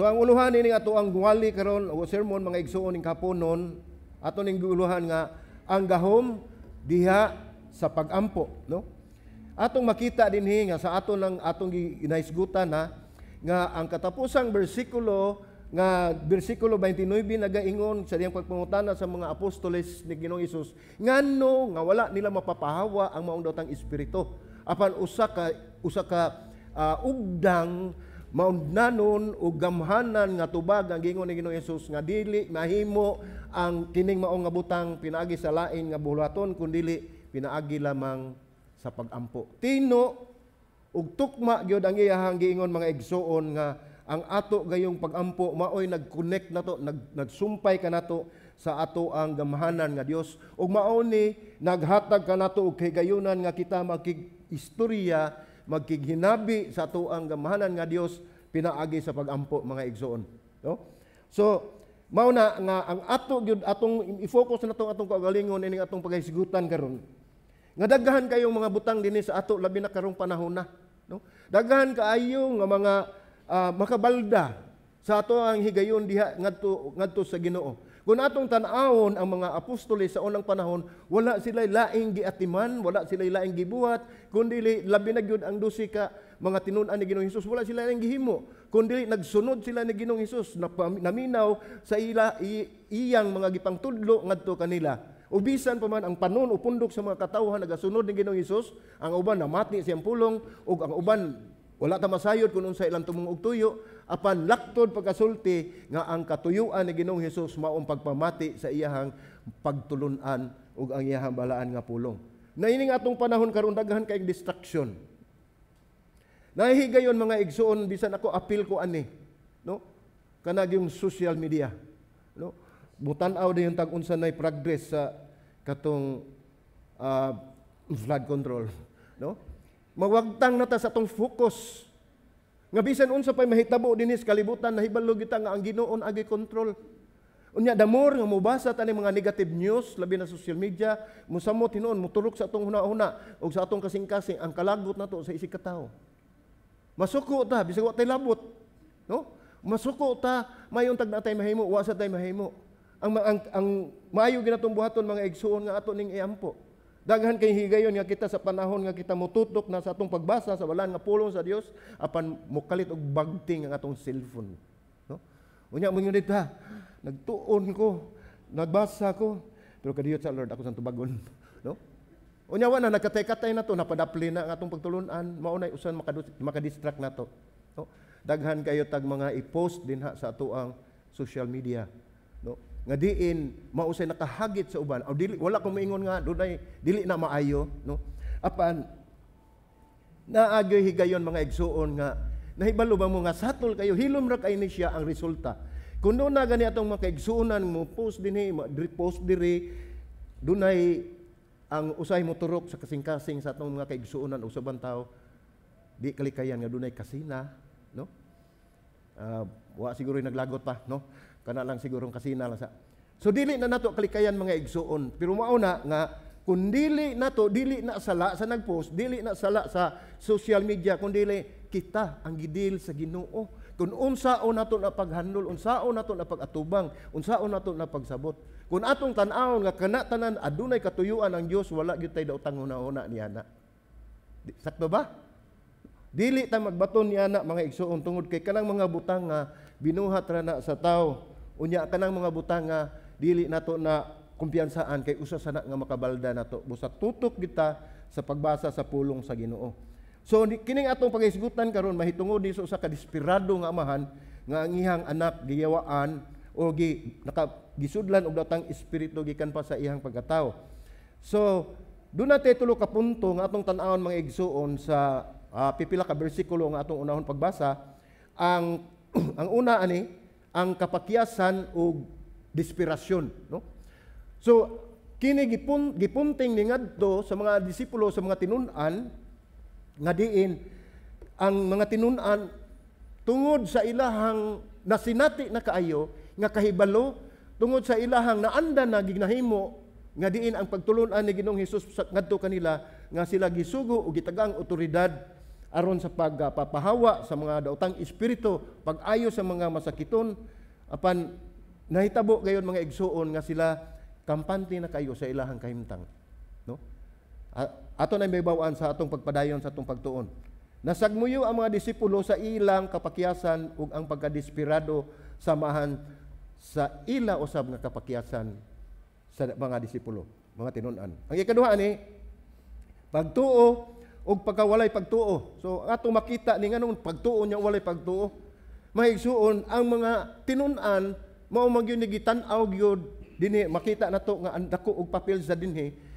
So ang uluhan ini ato ang wali karon o sermon, mga igsuon, ning kaponon, ato ning giuluhan nga ang gahom diha sa pagampo, no? Atong makita dinhi nga sa ato ng atong ginahisgutan na nga ang katapusang bersikulo nga bersikulo 29 nagaingon sa diyang pagpangutana sa mga apostoles ni Ginoong Hesus ngano nga wala nila mapapahawa ang maong daotang espiritu, apan usa ka ugdang maundnanon ug gamhanan nga tubag ang giingon ni Ginoong Hesus nga dili mahimo ang kining maong nga butang pinaagi sa lain nga buhaton kundili pinaagi lamang sa pagampo. Tino ug tukma gyud ang iyahang giingon, mga igsuon, nga ang ato gayong pagampo maoy nag-connect nato, nagsumpay kanato sa ato ang gamhanan nga Dios ug mao ni naghatag kanato og kahigayunan nga kita makig-istorya, magkighinabi sa ato ang gamhanan nga Dios pinaagi sa pagampo, mga igsuon, no? So mao na nga ang ato gyud atong i-focus na atong kaugalingon ining atong paghisgutan karon nga daghan kayong mga butang dinhi sa ato, labi na karong panahon na, no? Daghan kaayo nga mga makabalda sa ato ang higayon diha ngadto ngadto sa Ginoo. Kung atong tan-awon ang mga apostoles sa unang panahon, wala sila laing giatiman, wala sila laing gibuhat, kundi labi na gyud ang 12 ka mga tinun-an ni Ginoong Hesus, wala sila laing gihimo kundi nagsunod sila ni Ginoong Hesus, naminaw sa iyang mga gipangtudlo ngadto kanila. O bisan pa man ang panon o pundok sa mga katawhan nagasunod ni Ginoong Hesus, ang uban namati siyang pulong ug ang uban wala ta masayod kung unsa ilang tumong og tuyo, apan laktod pagkasulti nga ang katuyuan ni Ginoong Hesus maong pagpamati sa iyahang pagtulun-an ug ang iyahang balaan nga pulong. Na ining atong panahon karon, daghan kayong distraction. Nahihigayon, mga igsuon, bisan ako apil ko ani, no? Kanag yung social media, no? Mutan-aw din yung tag-unsa nay progress sa katong flood control, no? Mawagtang na ta sa atong focus. Nga bisan unsa pay mahitabo dinhi sa kalibutan, nahibalo kita nga ang Ginoo agi control. Unya the more nga mobasa ta mga negative news, labi na social media, musamot hinuon, muturok sa atong huna-huna ug sa atong kasing-kasing ang kalagot nato sa isig katawo. Masuko ta bisag wa tay labot, no? Masuko ta, mayon tag natay mahimo, wa sa tay mahimo. Ang maayo ginatong buhaton, mga igsuon, nga ato ning iampo. Daghan kay higayon nga kita sa panahon nga kita motutok na sa atong pagbasa sa balaan nga pulong sa Dios, apan mokalit og bagting ang atong cellphone, no? Unya mo dito, nagtuon ko, nagbasa ko, pero kadiyot sa Lord ako sang tubagon, no? Unya wa na nagkatay-katay na to, napadapli na ang atong pagtulunan, mao nay usan makadistract nato, no? Daghan kayo tag mga i-post dinha sa ato ang social media, no? Nga diin mausay nakahagit sa uban. O dili, wala ko moingon nga dunay dili na maayo, no? Apan naagyoy higayon, mga igsuon, nga nahibalo ba mo nga satol kayo, hilom ra kay ni siya ang resulta. Kung doon na gani atong mga kaigsuonan mo post dinhi, post diri, dunay ang usay mo turok sa kasing-kasing sa atong mga kaigsuonan o sa ubang tao, di kalikayan nga dunay kasina, no? Wa siguro yung naglagot pa, no? Kana lang siguro kasina lang sa. So dili na nato kalikayan, mga igsuon, pero mao na nga kung dili nato, dili na sala sa nagpost, dili na sala sa social media, kun dili kita ang gidil sa Ginoo. Kung unsaon nato na paghandol, unsaon nato na pag-atubang, unsaon nato na pagsabot. Kung atong tan-awon nga kana tanan adunay katuyuan ang Dios, wala gyud tay daotang huna-huna niana. Sakto ba? Dili ta magbaton niana, mga igsuon, tungod kay kanang mga butang nga binuhat ra na sa tao. Unya kanang mga butang nga dili nato na kumpiyansaan kay usa sana nga makabalda nato. Busa tutok kita sa pagbasa sa pulong sa Ginoo. So kining atong paghisgutan karon mahitungod ni sa usa ka desperado nga amahan nga ang iyang anak giyawaan o gi naka gisudlan og datang espiritu gikan pa sa iyang pagkatao. So doon natin tulo ka punto nga atong tan-awon, mga igsuon, sa pipila ka bersikulo nga atong unahon pagbasa. Ang una ani ang kapakyasan ug desperasyon, no? So kini gipunting ni ngadto sa mga disipulo, sa mga tinun-an, nga diin ang mga tinun-an tungod sa ilahang nasinati na kaayo nga kahibalo, tungod sa ilahang naanda na ginahimo nga diin ang pagtulunan ni Ginoong Hesus ngadto kanila nga sila gisugo o gitagang otoridad. aron sa pagpapahawa sa mga daotang espiritu, pag-ayo sa mga masakiton. Apan nahitabo gayon, mga igsuon, nga sila kampante na kayo sa ilahang kahimtang, no? Ato na mahibaw-an sa atong pagpadayon sa atong pagtuon. Nasagmuyo ang mga disipulo sa ilang kapakyasan ug ang pagkadesperado samahan sa ila usab nga kapakyasan sa mga disipulo, mga tinun-an. Ang ikaduha ni pagtuo ug pagkawalay pagtuo. So ato makita ni nganong pagtuo niya walay pagtuo. Mga igsuon, ang mga tinun-an mao man gyud ni gitan-aw gyud dinhi. Makita nato nga ang dako og papel sa dinhi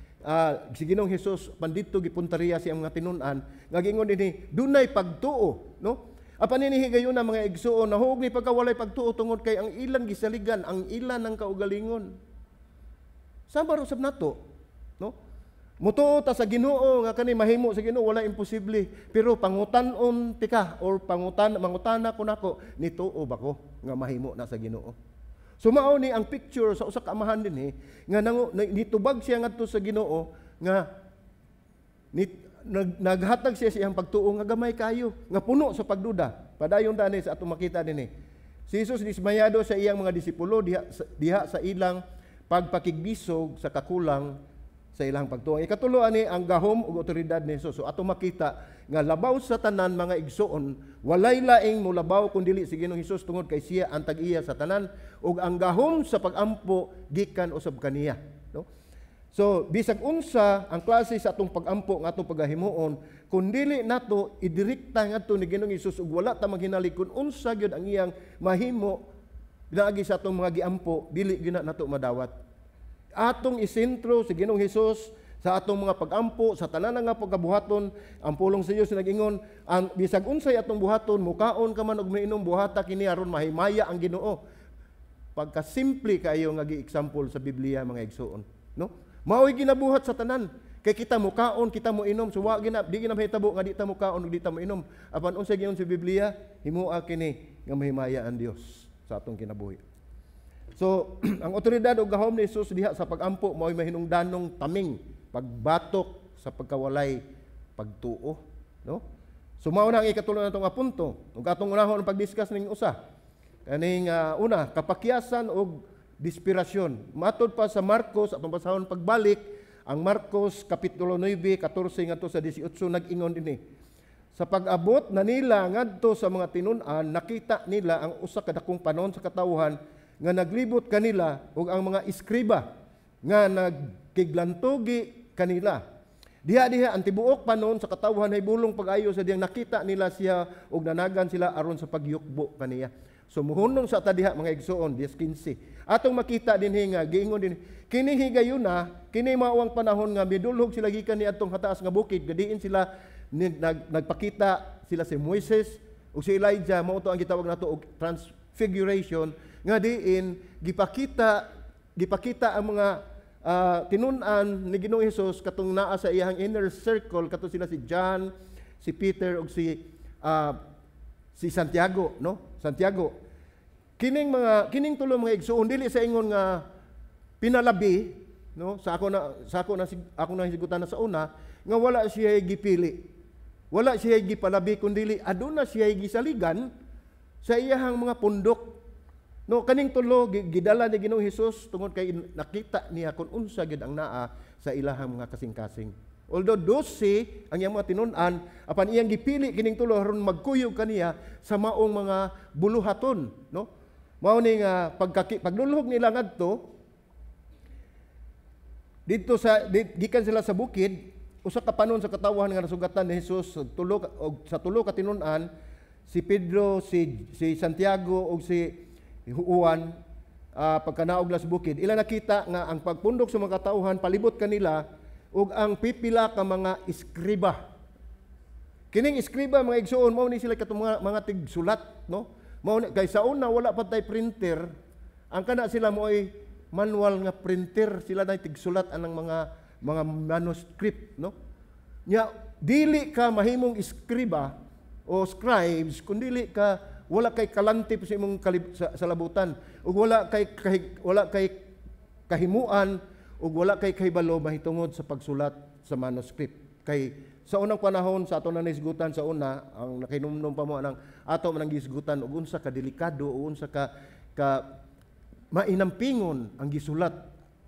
si Ginoong Hesus pandidto gipuntariya siyang mga tinun-an nga giingon dinhi dunay pagtuo, no? Apan nini higayon na, mga igsuon, nahuog ni pagkawalay pagtuo tungod kay ang ilang gisaligan ang ilan ng kaugalingon. Sama ra usab nato, no? Mutuo ta sa Ginoo nga kani mahimo sa Ginoo, wala imposible. Pero pangutan-on tika or pangutan mangutana ko nako, nituo ba ko nga mahimo na sa Ginoo? So mao ni ang picture sa usa ka amahan dinhi nga nitubag siya ngadto sa Ginoo nga naghatag siya sa iyang pagtuo nga gamay kayo, nga puno sa pagduda. Padayon dani sa atong makita dinhi. Si Jesus dismayado sa iyang mga disipulo diha sa ilang pagpakigbisog sa kakulang sa ilang pagtuo. Ang ikatulo ani ang gahom ug otoridad ni Jesus. So atong makita nga labaw sa tanan, mga igsuon, walay laing molabaw kun dili si Ginoong Hesus tungod kay siya ang tag-iya sa tanan ug ang gahom sa pag-ampo gikan usab kaniya, no? So bisag unsa ang klase sa atong pag-ampo nga atong pagahimuon, kun dili nato idirekta ngadto ni Ginoong Hesus ug wala ta maghinalig kun unsa gyud ang iyang mahimo pinaagi sa atong mga giampo, dili gyud na nato madawat. Atong isentro si Ginoong Hesus sa atong mga pagampo, sa tanan nga pagkabuhaton. Ang pulong sa Dios nag-ingon, ang bisag unsay atong buhaton, mukaon ka man og mainom, buhata kini aron mahimaya ang Ginoo. Pagkasimple kaayo nga gi-example sa Biblia, mga igsuon, no? Mao'y ginabuhat sa tanan. Kay kita mukaon, kita mo inom, so wa gina di gina mahitabo nga di ta mukaon ug di ta moinom. Apan unsay giingon sa Biblia? Himoa kini nga mahimaya ang Dios sa atong kinabuhi. So, ang otoridad ug gahom ni Jesus diha sa pagampo mao'y mahinungdanong taming pagbatok sa pagkawalay pagtuo, no? So mao na ang ikatulo nato nga punto. Ug atong unahon ang pag-discuss ning usa. Kaning una, kapakyasan og desperasyon. Matod pa sa Marcos, atong basahon pagbalik, ang Marcos Kapitulo 9, 14 ngadto sa 18, nag-ingon dinhi. Sa pag-abot na nila ngadto sa mga tinun-an, nakita nila ang usa ka dakong panon sa katawhan nga naglibot kanila ug ang mga eskriba nga nagkiglantugi kanila. Diha-diha ang tibuok panon sa katawhan ay bulong pag-ayo sa diyang nakita nila siya ug nanagan sila aron sa pagyukbo kaniya. So muhunong sa ta diha, mga igsuon, 10:15. Atong makita dinhi nga giingon din kini higayuna, kini mao ang panahon nga midulhog sila gikan ni adtong hataas nga bukid, gadiin sila nagpakita sila si Moises ug si Elijah. Mao to ang gitawag nato og transfiguration nga diin gipakita gipakita ang mga tinun-an ni Ginoong Hesus katong naa sa iyang inner circle, kato sila si John, si Peter ug si Santiago, no? Santiago. Kining tulo, mga igsuon, dili sa ingon nga pinalabi, no? Sa ako na ako na hisgutan na sa una nga wala siya gipili. Wala siya gipalabi kundi aduna siya gisaligan sa iyahang mga pundok. No, kaning tulo gidala ni Ginoong Hesus tungod kay nakita niya kung unsa gyud ang naa sa ilahang mga kasing-kasing. Although 12 ang iyang mga tinun-an, apan iyang gipili kining tulo aron magkuyog kaniya sa maong mga buluhaton, no? Mao ni nga paglulhog nila ngadto didto gikan sila sa bukid, usa ka panon sa katawhan nga nasugatan ni Jesus sa tulo ka tinun-an, si Pedro, si Santiago ug si Juan, pagkanaog la sa bukid, ila nakita nga ang pagpundok sa mga katawhan palibot kanila ug ang pipila ka mga eskriba. Kining eskriba, mga igsuon, mao ni sila katong mga tigsulat, no? Mao ni kay sa una wala pa tay printer, ang kana sila mo'y manual nga printer, sila na tigsulat anang mga manuscript, no? Nya dili ka mahimong eskriba o scribes kun dili ka wala kay kalantip sa imong sa labutan ug wala kay kahimuan ug wala kay kahibalo mahitungod sa pagsulat sa manuscript. Kay sa unang panahon sa ato na nahisgutan sa una, ang nakinumdum pa mo anang ato man ang gihisgutan og unsa ka delikado o unsa ka ka mainampingon ang gisulat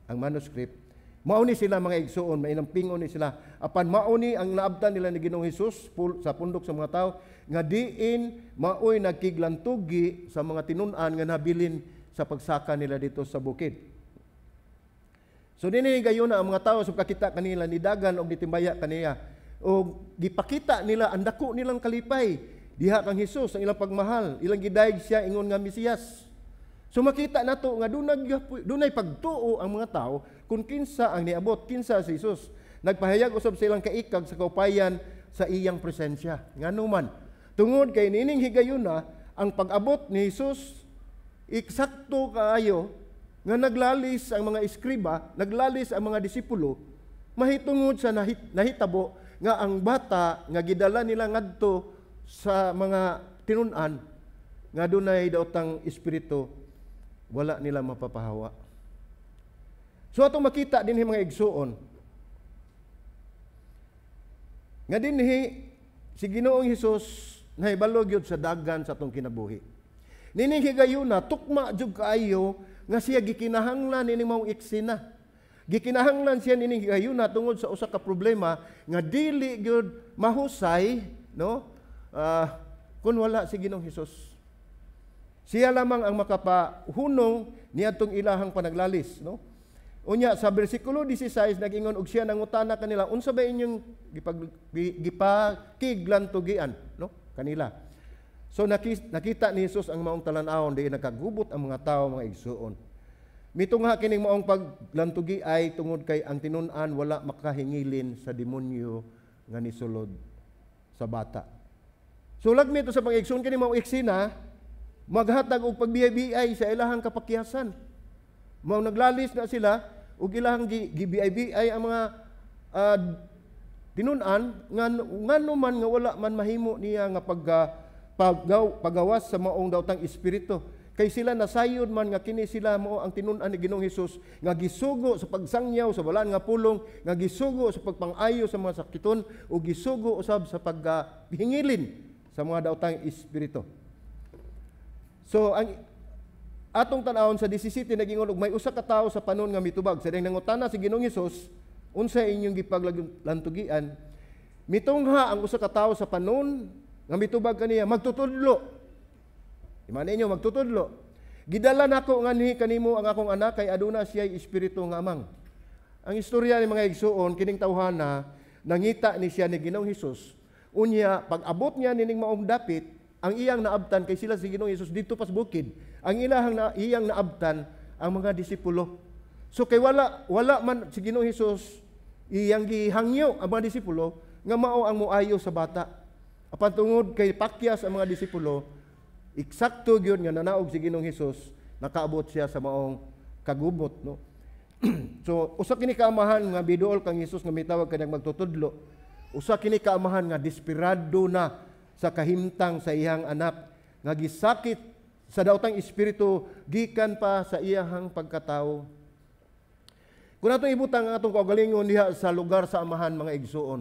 ang manuscript. Mao ni sila, mga igsuon, mainampingon ni sila. Apan mao ni ang naabtan nila ni Ginoong Hesus sa pundok sa mga tao nga diin maoy nagkiglantugi sa mga tinun-an nga nabilin sa pagsaka nila dito sa bukid. So dinhi gayon na ang mga tao sa kakita kanila nidagan og nitimbaya kaniya o gipakita nila ang dako nilang kalipay diha kang Hesus, ang ilang pagmahal, ilang gidayeg siya ingon nga Mesiyas. So makita nato nga dunay pagtuo ang mga tao kung kinsa ang niabot, kinsa si Jesus. Nagpahayag usab silang kaikag sa kaupayan sa iyang presensya. Ngano man? Tungod kay nining higayuna, ang pag-abot ni Jesus eksakto kaayo nga naglalis ang mga eskriba, naglalis ang mga disipulo mahitungod sa nahitabo nga ang bata nga gidala nila ngadto sa mga tinun-an nga dunay daotang espiritu, wala nila mapapahawa. So atong makita dinhi, mga igsuon, nga dinhi si Ginoong Hesus nahibalo gyud sa dagan sa atong kinabuhi. Nining higayuna, tukma jud kaayo nga siya gikinahanglan nining maong eksena. Gikinahanglan siya nining higayuna tungod sa usa ka problema nga dili gyud mahusay, no? Kung wala si Ginoong Hesus. Siya lamang ang makapahunong niadtong ilahang panaglalis, no? Unya sa bersikulo 16 nag-ingon, "Og siya nangutana kanila, 'Unsa ba inyong gipakiglantugian,' no, kanila?" So nakita ni Jesus ang maong talan-awon diin nagkagubot ang mga tao, mga igsuon. Mitungha kining maong paglantugi ay tungod kay ang tinun-an wala makahingilin sa demonyo nga nisulod sa bata. So lagmit sa mga igsuon, kini maong eksena maghatag og pagbiay-biay sa ilahang kapakyasan. Mao naglalis na sila ug ilahang gibiay-biay ang mga tinun-an nga ngano man nga wala man mahimo niya nga pagawas sa maong daotang espiritu. Kay sila nasayod man nga kini sila mao ang tinun-an ni Ginoong Hesus nga gisugo sa pagsangyaw sa balaan nga pulong, nga gisugo sa pagpang-ayo sa mga sakiton ug gisugo usab sa paghingilin sa mga daotang espiritu. So ang atong tan-awon sa 17, nagingon, "Og may usa ka tawo sa panon nga mitubag." Sa nangutana si Ginoong Hesus, "Unsa inyong gipaglantugian?" Mitungha ang usa ka tawo sa panon nga mitubag kaniya, "Magtutudlo." Iman ninyo, "Magtutudlo. Gidala nako nganhi kanimo ang akong anak kay aduna siya espiritu nga amang." Ang istorya ni mga igsuon, kining tawhana nangita ni siya ni Ginoong Hesus. Unya pag abot niya nining maong dapit, ang iyang naabtan, kay sila si Ginoong Hesus didto pas bukid, ang iyang naabtan ang mga disipulo. So kay wala man si Ginoong Hesus iyang gihangyo ang mga disipulo nga mao ang moayo sa bata. Apan tungod kay pakyas ang mga disipulo, eksakto gyud nga nanaog si Ginoong Hesus, nakaabot siya sa maong kagubot, no? So usa kini kaamahan nga biduol kang Hesus nga mitawag kanyang magtutudlo. Usa kini kaamahan nga desperado na sa kahimtang sa iyang anak nga gisakit sa daotang espiritu gikan pa sa iyahang pagkatawo. Kung atong ibutang ang atong kaugalingon diha sa lugar sa amahan, mga igsuon,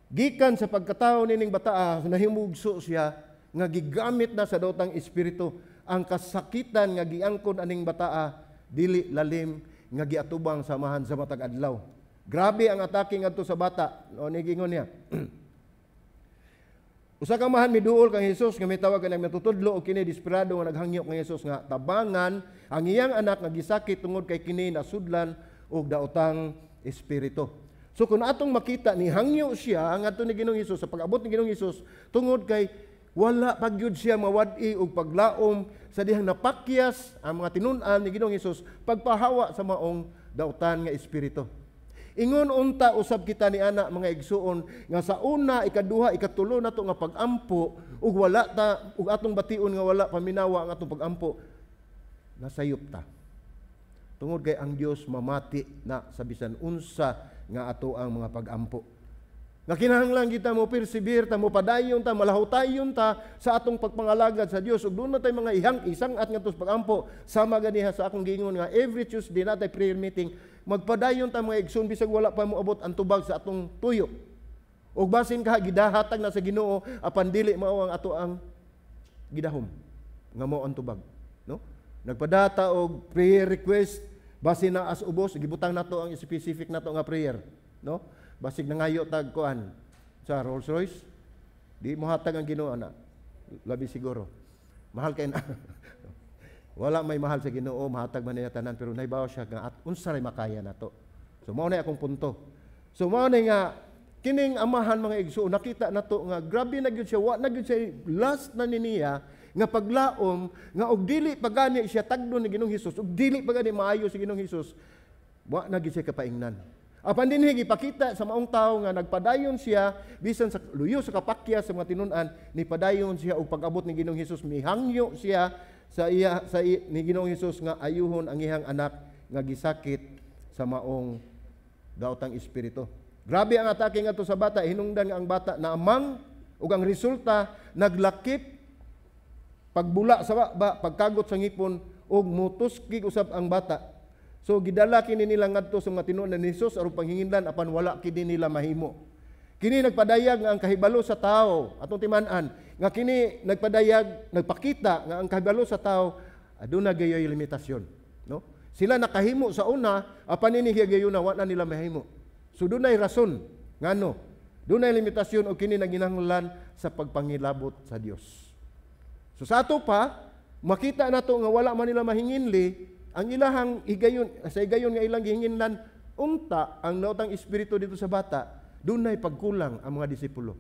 gikan sa pagkatawo nining bataa, nahimugso siya nga gigamit na sa daotang espiritu. Ang kasakitan nga giangkon aning bataa dili lalim nga giatubang sa amahan sa matag adlaw. Grabe ang atake ngadto sa bata. No, nigingon niya. Usa ka amahan miduol kang Hesus nga mitawag kanang natutudlo, og kini desperado nga naghangyo kang Hesus nga tabangan ang iyang anak nga gisakit tungod kay kini nasudlan og daotang espiritu. So kung atong makita, ni hangyo siya ngadto ni Ginoong Hesus sa pag-abot ni Ginoong Hesus tungod kay wala pagyud siya mawad-i og paglaom sa dihang napakyas ang mga tinun-an ni Ginoong Hesus pagpahawa sa maong dautan nga espiritu. Ingon unta usab kita ni ana, mga igsuon, nga sa una, ikaduha, ikatulo nato nga pagampo ug wala ta ug atong bation nga wala paminawa ang atong pagampo, nasayop ta. Tungod kay ang Dios mamati na sa bisan unsa nga ato ang mga pagampo. Nga kinahanglan kita mo persevere ta, mo padayon ta, malahutayon ta sa atong pagpangalagad sa Dios ug duna tay mga ihang isang at ngadto sa pagampo, sama ganiha sa akong giingon nga every Tuesday natay prayer meeting. Magpadayon ta, mga igsoon, bisag wala pa moabot ang tubag sa atong tuyo. Ug basin ka gidahatag na sa Ginoo apan dili mao ang ato ang gidahom nga mao ang tubag, no? Nagpadata og prayer request, basin na as ubos gibutang nato ang specific nato nga prayer, no? Basig nangayo tag kuan sa Rolls Royce, di mo hatag ang Ginoo ana. Labi siguro. Mahal kay na. Wala may mahal sa Ginoo, mahatag man niya tanan, pero nahibaw siya nga at unsa ray makaya nato. So mao na akong punto. So mao na nga kining amahan, mga igsoon, nakita nato nga grabe na gyud siya, wa na gyud siya, last na ni niya nga paglaom nga og dili pagani siya tagdon ni Ginoong Hesus ug dili pagani maayo si Ginoong Hesus, wa na gyud siya kapaingnan. Apan dinhi gipakita sa maong tawo nga nagpadayon siya bisan sa luyo sa kapakya sa mga tinun-an, ni padayon siya og pag-abot ni Ginoong Hesus, mihangyo siya sa iya sa ni Ginoong Hesus nga ayuhon ang iyang anak nga gisakit sa maong daotang espiritu. Grabe ang atake ngadto sa bata, hinungdan nga ang bata naamang ug ang resulta naglakip pagbula sa baba, pagkagot sa ngipon ug mutuskig usab ang bata. So gidala kini nila ngadto sa mga tinuod ni Jesus aron panghinginlan, apan wala kini nila mahimo. Kini nagpadayag nga ang kahibalo sa tao, atong timan-an, nga kini nagpadayag, nagpakita nga ang kahibalo sa tao aduna gayoy limitasyon, no? Sila nakahimo sa una, apan ini higayuna wa na nila mahimo. So dunay rason ngano, dunay limitasyon o kini naginahanglan sa pagpangilabot sa Dios. So sa ato pa, makita nato nga wala man nila mahinginli ang ilahang higayon, sa higayon nga ilang gihinginlan unta ang nautang espiritu dito sa bata, dunay pagkulang ang mga disipulo.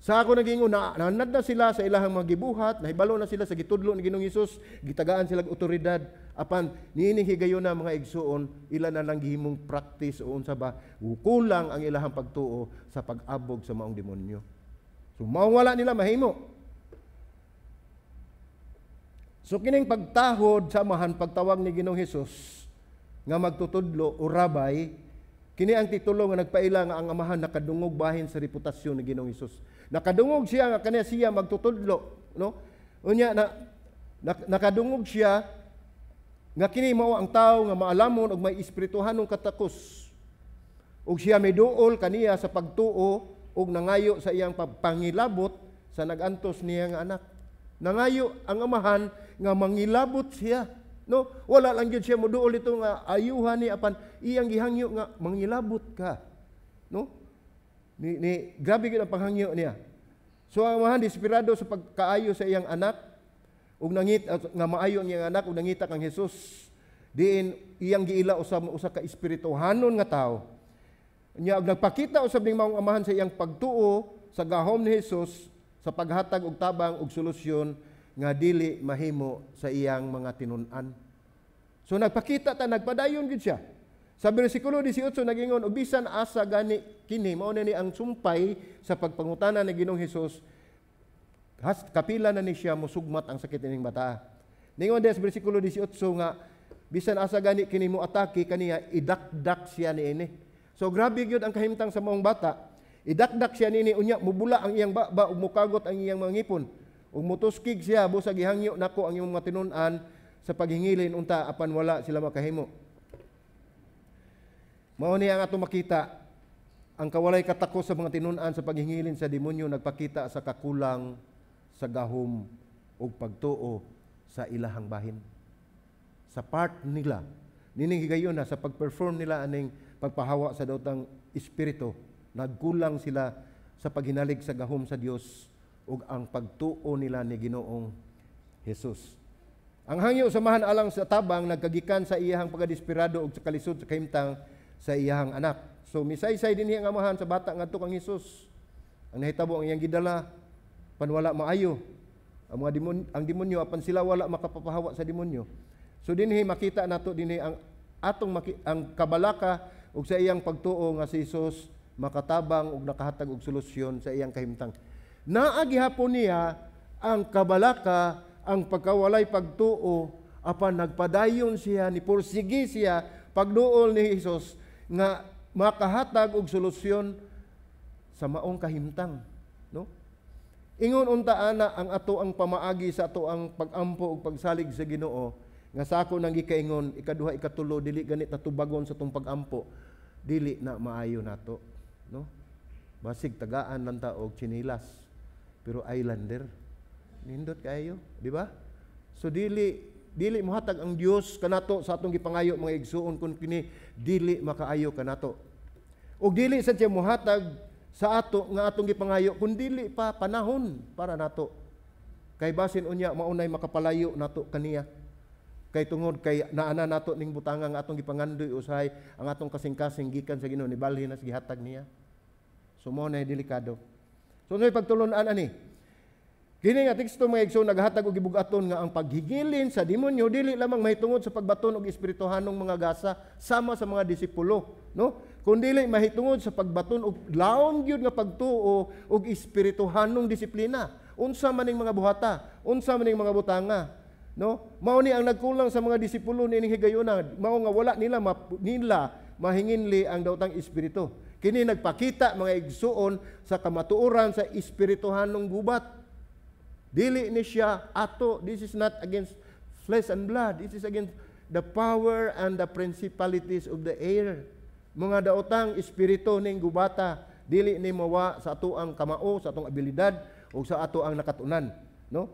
Sa ako nagingon na nanad na sila sa ilahang mga gibuhat, nahibalo na sila sa gitudlo ni Ginoong Hesus, gitagaan sila og otoridad, apan niining higayon na, mga igsuon, ila na lang gihimong practice o unsa ba, kulang ang ilahang pagtuo sa pag-abog sa maong demonyo. So maong wala nila mahimo. So kining pagtahod sa amahan pagtawag ni Ginoong Hesus nga magtutudlo o rabay, kini ang titulo nga nagpaila nga ang amahan nakadungog bahin sa reputasyon ni Ginoong Hesus. Nakadungog siya nga kaniya siya magtutudlo, no? Unya na nakadungog siya nga kini mao ang tawo nga maalamon ug may espirituhanong katakos. Ug siya miduol kaniya sa pagtuo ug nangayo sa iyang pangilabot sa nagantos niya nga anak. Nangayo ang amahan nga mangilabot siya. No, wala lang gyud siya moduol ito nga ayuhan ni, apan iyang gihangyo nga mangilabot ka. No? Ni grabe gyud ang panghangyo niya. So ang amahan desperado sa pagkaayo sa iyang anak ug nangit nga maayo ang iyang anak ug nangita kang Hesus diin iyang giila usab usa ka espirituhanon nga tawo. Nya og nagpakita usab ning maong amahan sa iyang pagtuo sa gahom ni Hesus sa paghatag og tabang og solusyon nga dili mahimo sa iyang mga tinun-an. So nagpakita ta, nagpadayon gid siya. Sa bersikulo 18 nagingon og bisan asa gani kini, mao na ni ang sumpay sa pagpangutana ni Ginoong Hesus, has, kapila na ni siya musugmat ang sakit ining bata. Ningon des bersikulo 18 nga bisan asa gani kini mo atake kaniya, idakdak siya niini. So grabe gyud ang kahimtang sa maong bata. Idakdak siya niini, unya mubula ang iyang baba ug mukagot ang iyang mga ngipon. Ug mutuskig siya, busag gihangyo nako ang iyong mga tinun-an sa paghingilin unta, apan wala sila makahimo. Mao ni ang atong makita, ang kawalay katakos sa mga tinun-an sa paghingilin sa demonyo nagpakita sa kakulang sa gahom ug pagtuo sa ilahang bahin. Sa part nila, nining higayon na sa pag-perform nila aning pagpahawa sa daotang espiritu, nagkulang sila sa paghinalig sa gahom sa Dios ug ang pagtuo nila ni Ginoong Hesus. Ang hangyo sa amahan alang sa tabang nagkagikan sa iyahang pagkadesperado ug sa kalisod sa kahimtang sa iyahang anak. So misaysay dinhi ang amahan sa bata ngadto kang Hesus. Ang nahitabo, ang iyang gidala pan wala maayo. Ang mga demon, ang demonyo, apan sila wala makapapahawa sa demonyo. So dinhi makita nato dinhi ang atong ang kabalaka ug sa iyang pagtuo nga si Hesus makatabang ug nakahatag og solusyon sa iyang kahimtang. Naa gihapon niya ang kabalaka, ang pagkawalay pagtuo, apan nagpadayon siya, ni pursige siya pagduol ni Hesus nga makahatag og solusyon sa maong kahimtang, no? Ingon unta ana ang ato ang pamaagi sa ato ang pagampo ug pagsalig sa Ginoo Nga sa ako nang gikaingon, ikaduha, ikatulo, dili ganit natubagon sa atong pag-ampo, dili na maayo nato, no? Basig tagaan lang ta og tsinilas, pero islander. Nindot kaayo, di ba? So dili dili mohatag ang Dios kanato sa atong gipangayo, mga igsuon, kung kini dili makaayo kanato. Og dili sad siya mohatag sa ato nga atong gipangayo kung dili pa panahon para nato. Kay basin unya maunay makapalayo nato kaniya. Kay tungod kay naana nato ning butanga nga atong gipangandoy, usahay ang atong kasing-kasing gikan sa Ginoo nibalhin na sa gihatag niya. So mao na delikado. So unsay pagtulon-an ani? Kini nga teksto, mga igsoon, naghatag og gibug-aton nga ang paghigilin sa demonyo dili lamang mahitungod sa pagbaton og espirituhanong mga gasa sama sa mga disipulo, no? Kun dili mahitungod sa pagbaton og laon gyud nga pagtuo og espirituhanong disiplina. Unsa man ning mga buhata, unsa man ning mga butanga, no? Mao ni ang nagkulang sa mga disipulo niining higayuna, mao nga wala nila mahinginli ang daotang espiritu. Kini nagpakita, mga igsuon, sa kamatuoran sa espirituhanong gubat. Dili ni siya ato. This is not against flesh and blood. This is against the power and the principalities of the air. Mga daotang espiritu ning gubata, dili ni mawa sa ato ang kamao, sa atong abilidad o sa ato ang nakatunan, no?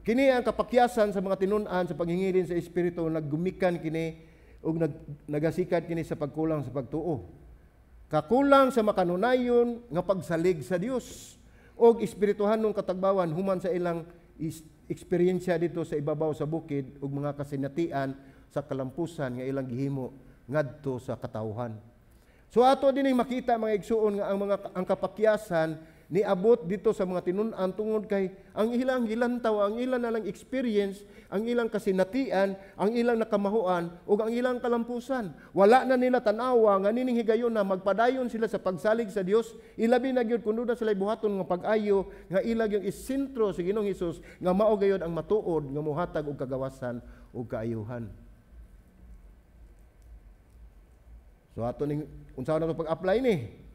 Kini ang kapakyasan sa mga tinun-an sa paghingilin sa espiritu, naggumikan kini ug nagasikat kini sa pagkulang sa pagtuo. Kakulang sa makanunayon nga pagsalig sa Dios og espirituhanong katagbawan human sa ilang eksperyensya dito sa ibabaw sa bukid ug mga kasinatian sa kalampusan nga ilang gihimo ngadto sa katawhan. So ato din makita, mga igsuon, nga ang kapakyasan niabot dito sa mga tinun-an tungod kay ang ilang gilantaw, ang ilang nalang experience, ang ilang kasinatian, ang ilang nakamahuan ug ang ilang kalampusan. Wala na nila tan-awa nga nining higayon na magpadayon sila sa pagsalig sa Dios, ilabi na gyud kun duna sila buhaton nga pag-ayo nga ilang yung isentro sa Ginoong Hesus nga mao gayud ang matuod nga mohatag og kagawasan ug kaayuhan. So ato ning unsa na to pag-apply ni?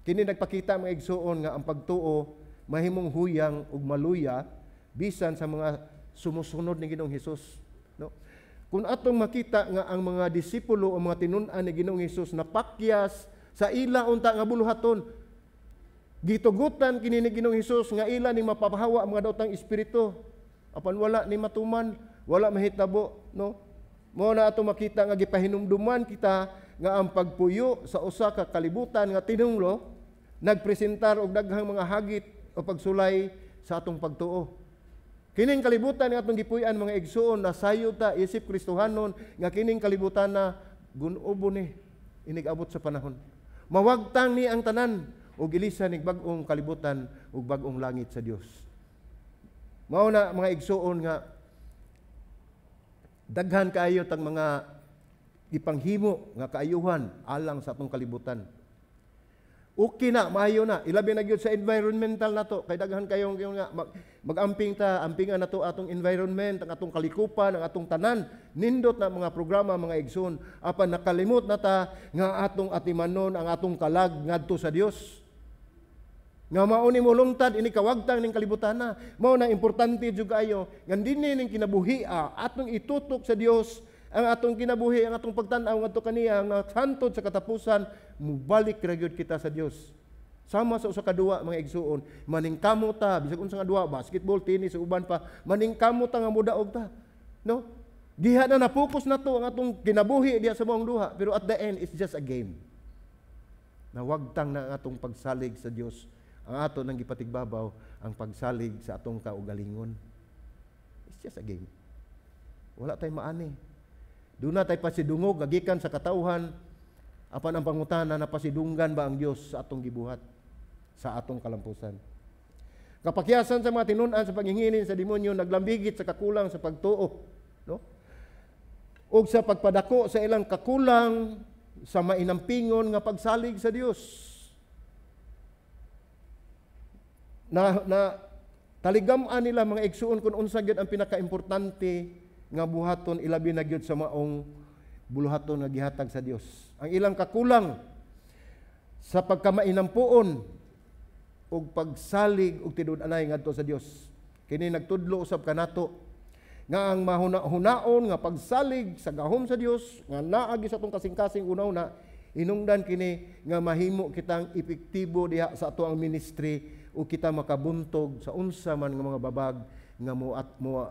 Kini nagpakita, mga igsuon, nga ang pagtuo mahimong huyang ug maluya bisan sa mga sumusunod ni Ginoong Hesus, no? Kung atong makita nga ang mga disipulo o mga tinun-an ni Ginoong Hesus napakyas sa ila unta nga buluhaton, gitugutan kini ni Ginoong Hesus nga ila ning mapapahawa ang mga daotang espiritu, apan wala ni matuman, wala mahitabo, no? Mao na atong makita nga gipahinumduman kita nga ang pagpuyo sa usa ka kalibutan nga tinunglo nagpresentar og daghang mga hagit o pagsulay sa atong pagtuo. Kining kalibutan nga atong gipuy-an, mga igsuon, nasayo ta isip Kristohanon nga kining kalibutan na gunobo ni inig-abot sa panahon. Mawagtang ni ang tanan ug ilisan ning bag-ong kalibutan ug bag-ong langit sa Dios. Mao na, mga igsuon, nga daghan kaayo tang mga ipanghimo nga kaayuhan alang sa atong kalibutan. Okay na, maayo na. Ilabi na gyud sa environmental nato. Kay daghan kayong nga mag-amping ta, ampingan nato atong environment, ang atong kalikupan, ang atong tanan. Nindot na mga programa, mga igsoon. Apan nakalimot na ta nga atong atimanon, ang atong kalag ngadto sa Dios. Nga mao ni molungtad ini kawagtang ning kalibutan na. Mao na importante jud kaayo nga dinhi ning kinabuhia atong itutok sa Dios ang atong kinabuhi, ang atong pagtan-aw ngadto kaniya nga hantod sa katapusan mubalik ra gyud kita sa Dios. Sama sa usa ka duwa, mga igsuon, maningkamot ta bisag unsa nga duwa, basketball, tennis, uban pa, maningkamot ta nga modaog ta. No? Diha na na-focus na to ang atong kinabuhi diha sa maong duha, pero at the end it's just a game. Nawagtang na ang atong pagsalig sa Dios. Ang ato nang gipatigbabaw ang pagsalig sa atong kaugalingon. It's just a game. Wala tay maani. Doon na tayo pasidungog, gagikan sa katauhan, apan ang pangutana, napasidunggan ba ang Dios sa atong gibuhat, sa atong kalampusan? Kapakyasan sa mga tinun-an sa paghingilin sa demonyo, naglambigit sa kakulang sa pagtuo, no? Og sa pagpadako sa ilang kakulang sa mainampingon nga pagsalig sa Dios. Na taligam-an nila, mga igsuon, kung unsa gyud ang pinakaimportante nga buhaton, ilabi na gyud sa maong buluhaton nga gihatag sa Dios. Ang ilang kakulang sa pagkamainampuon ug pagsalig og tinud-anay ngadto sa Dios. Kini nagtudlo usab kanato nga ang mahuna-hunaon nga pagsalig sa gahom sa Dios nga naagi sa atong kasing-kasing una-una, hinungdan kini nga mahimo kitang epektibo diha sa ato ang ministry o kita makabuntog sa unsa man nga mga babag nga mo at mo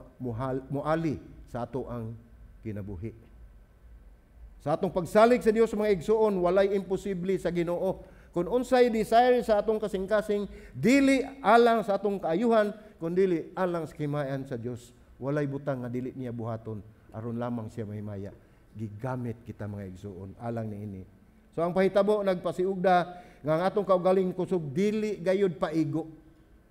muali sa ato ang kinabuhi. Sa atong pagsalig sa Dios, mga igsuon, walay imposible sa Ginoo. Kung unsay desire sa atong kasing-kasing, dili alang sa atong kaayuhan, kun dili alang sa kahimayan sa Dios. Walay butang nga dili niya buhaton aron lamang siya mahimaya. Gigamit kita, mga igsuon, alang niini. So ang pahitabo nagpasiugda nga ang atong kaugaling kusog dili gayud paigo.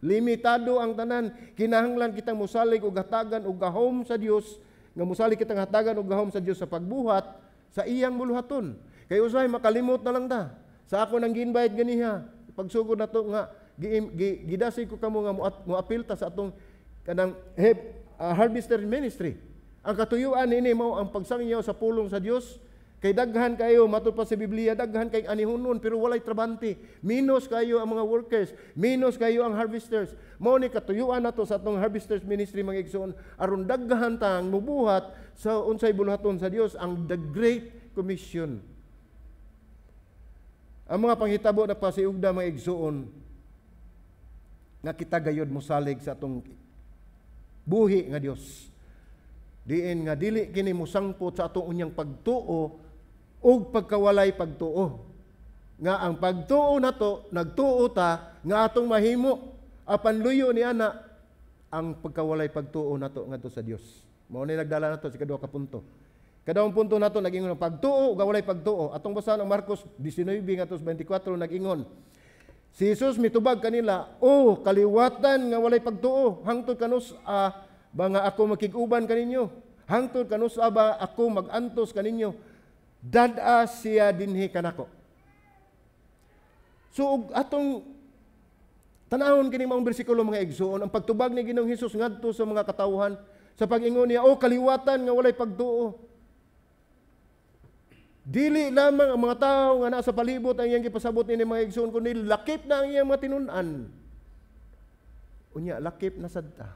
Limitado ang tanan. Kinahanglan kitang musalig og hatagan og gahom sa Dios, nga musalig kitang hatagan og gahom sa Dios sa pagbuhat sa iyang buluhaton. Kay usahay makalimot na lang ta. Sa ako nang gi-invite ganiha, pagsugod nato nga gidasig ko kamo nga moapil ta sa atong kanang harvester ministry. Ang katuyuan niini mao ang pagsangyaw sa pulong sa Dios. Kay daghan kayo, matud pa sa Biblia, daghan kay anihunon pero walay trabante. Minus kayo ang mga workers, minus kayo ang harvesters. Mao ni katuyuan nato sa atong harvesters ministry, mga igsoon, aron daghan tang mubuhat sa unsay buluhaton sa Dios, ang the Great Commission. Ang mga panghitabo na pasiugda, mga igsoon, nga kita gayod mosalig sa atong buhi nga Dios. Diin nga dili kini mosangpot sa atong unyang pagtuo ug pagkawalay pagtuo. Nga ang pagtuo nato, nagtuo ta nga atong mahimo, apan luyo ni ana ang pagkawalay pagtuo nato ngadto sa Dios. Mao ni nagdala nato sa ikaduha ka punto. Kadawang punto nato, nag-ingon ang pagtuo ug walay pagtuo. Atong basahan ang Marcos 19 ngadto 24. Nag-ingon si Jesus mitubag kanila, "O kaliwatan nga walay pagtuo, hangtod kanus-a ba nga ako makig-uban kaninyo? Hangtod kanus-a ba ako magantos kaninyo? Dad-a siya dinhi kanako." So ug atong tanawon kini maong bersikulo, mga igsuon, ang pagtubag ni Ginoong Hesus ngadto sa mga katawhan sa pag-ingon niya, "O kaliwatan nga walay pagtuo." Dili lamang ang mga tao nga nasa palibot ang iyang gipasabot nini, mga igsuon, kundi lakip na ang iyang mga tinun-an. Unya lakip na sad ta.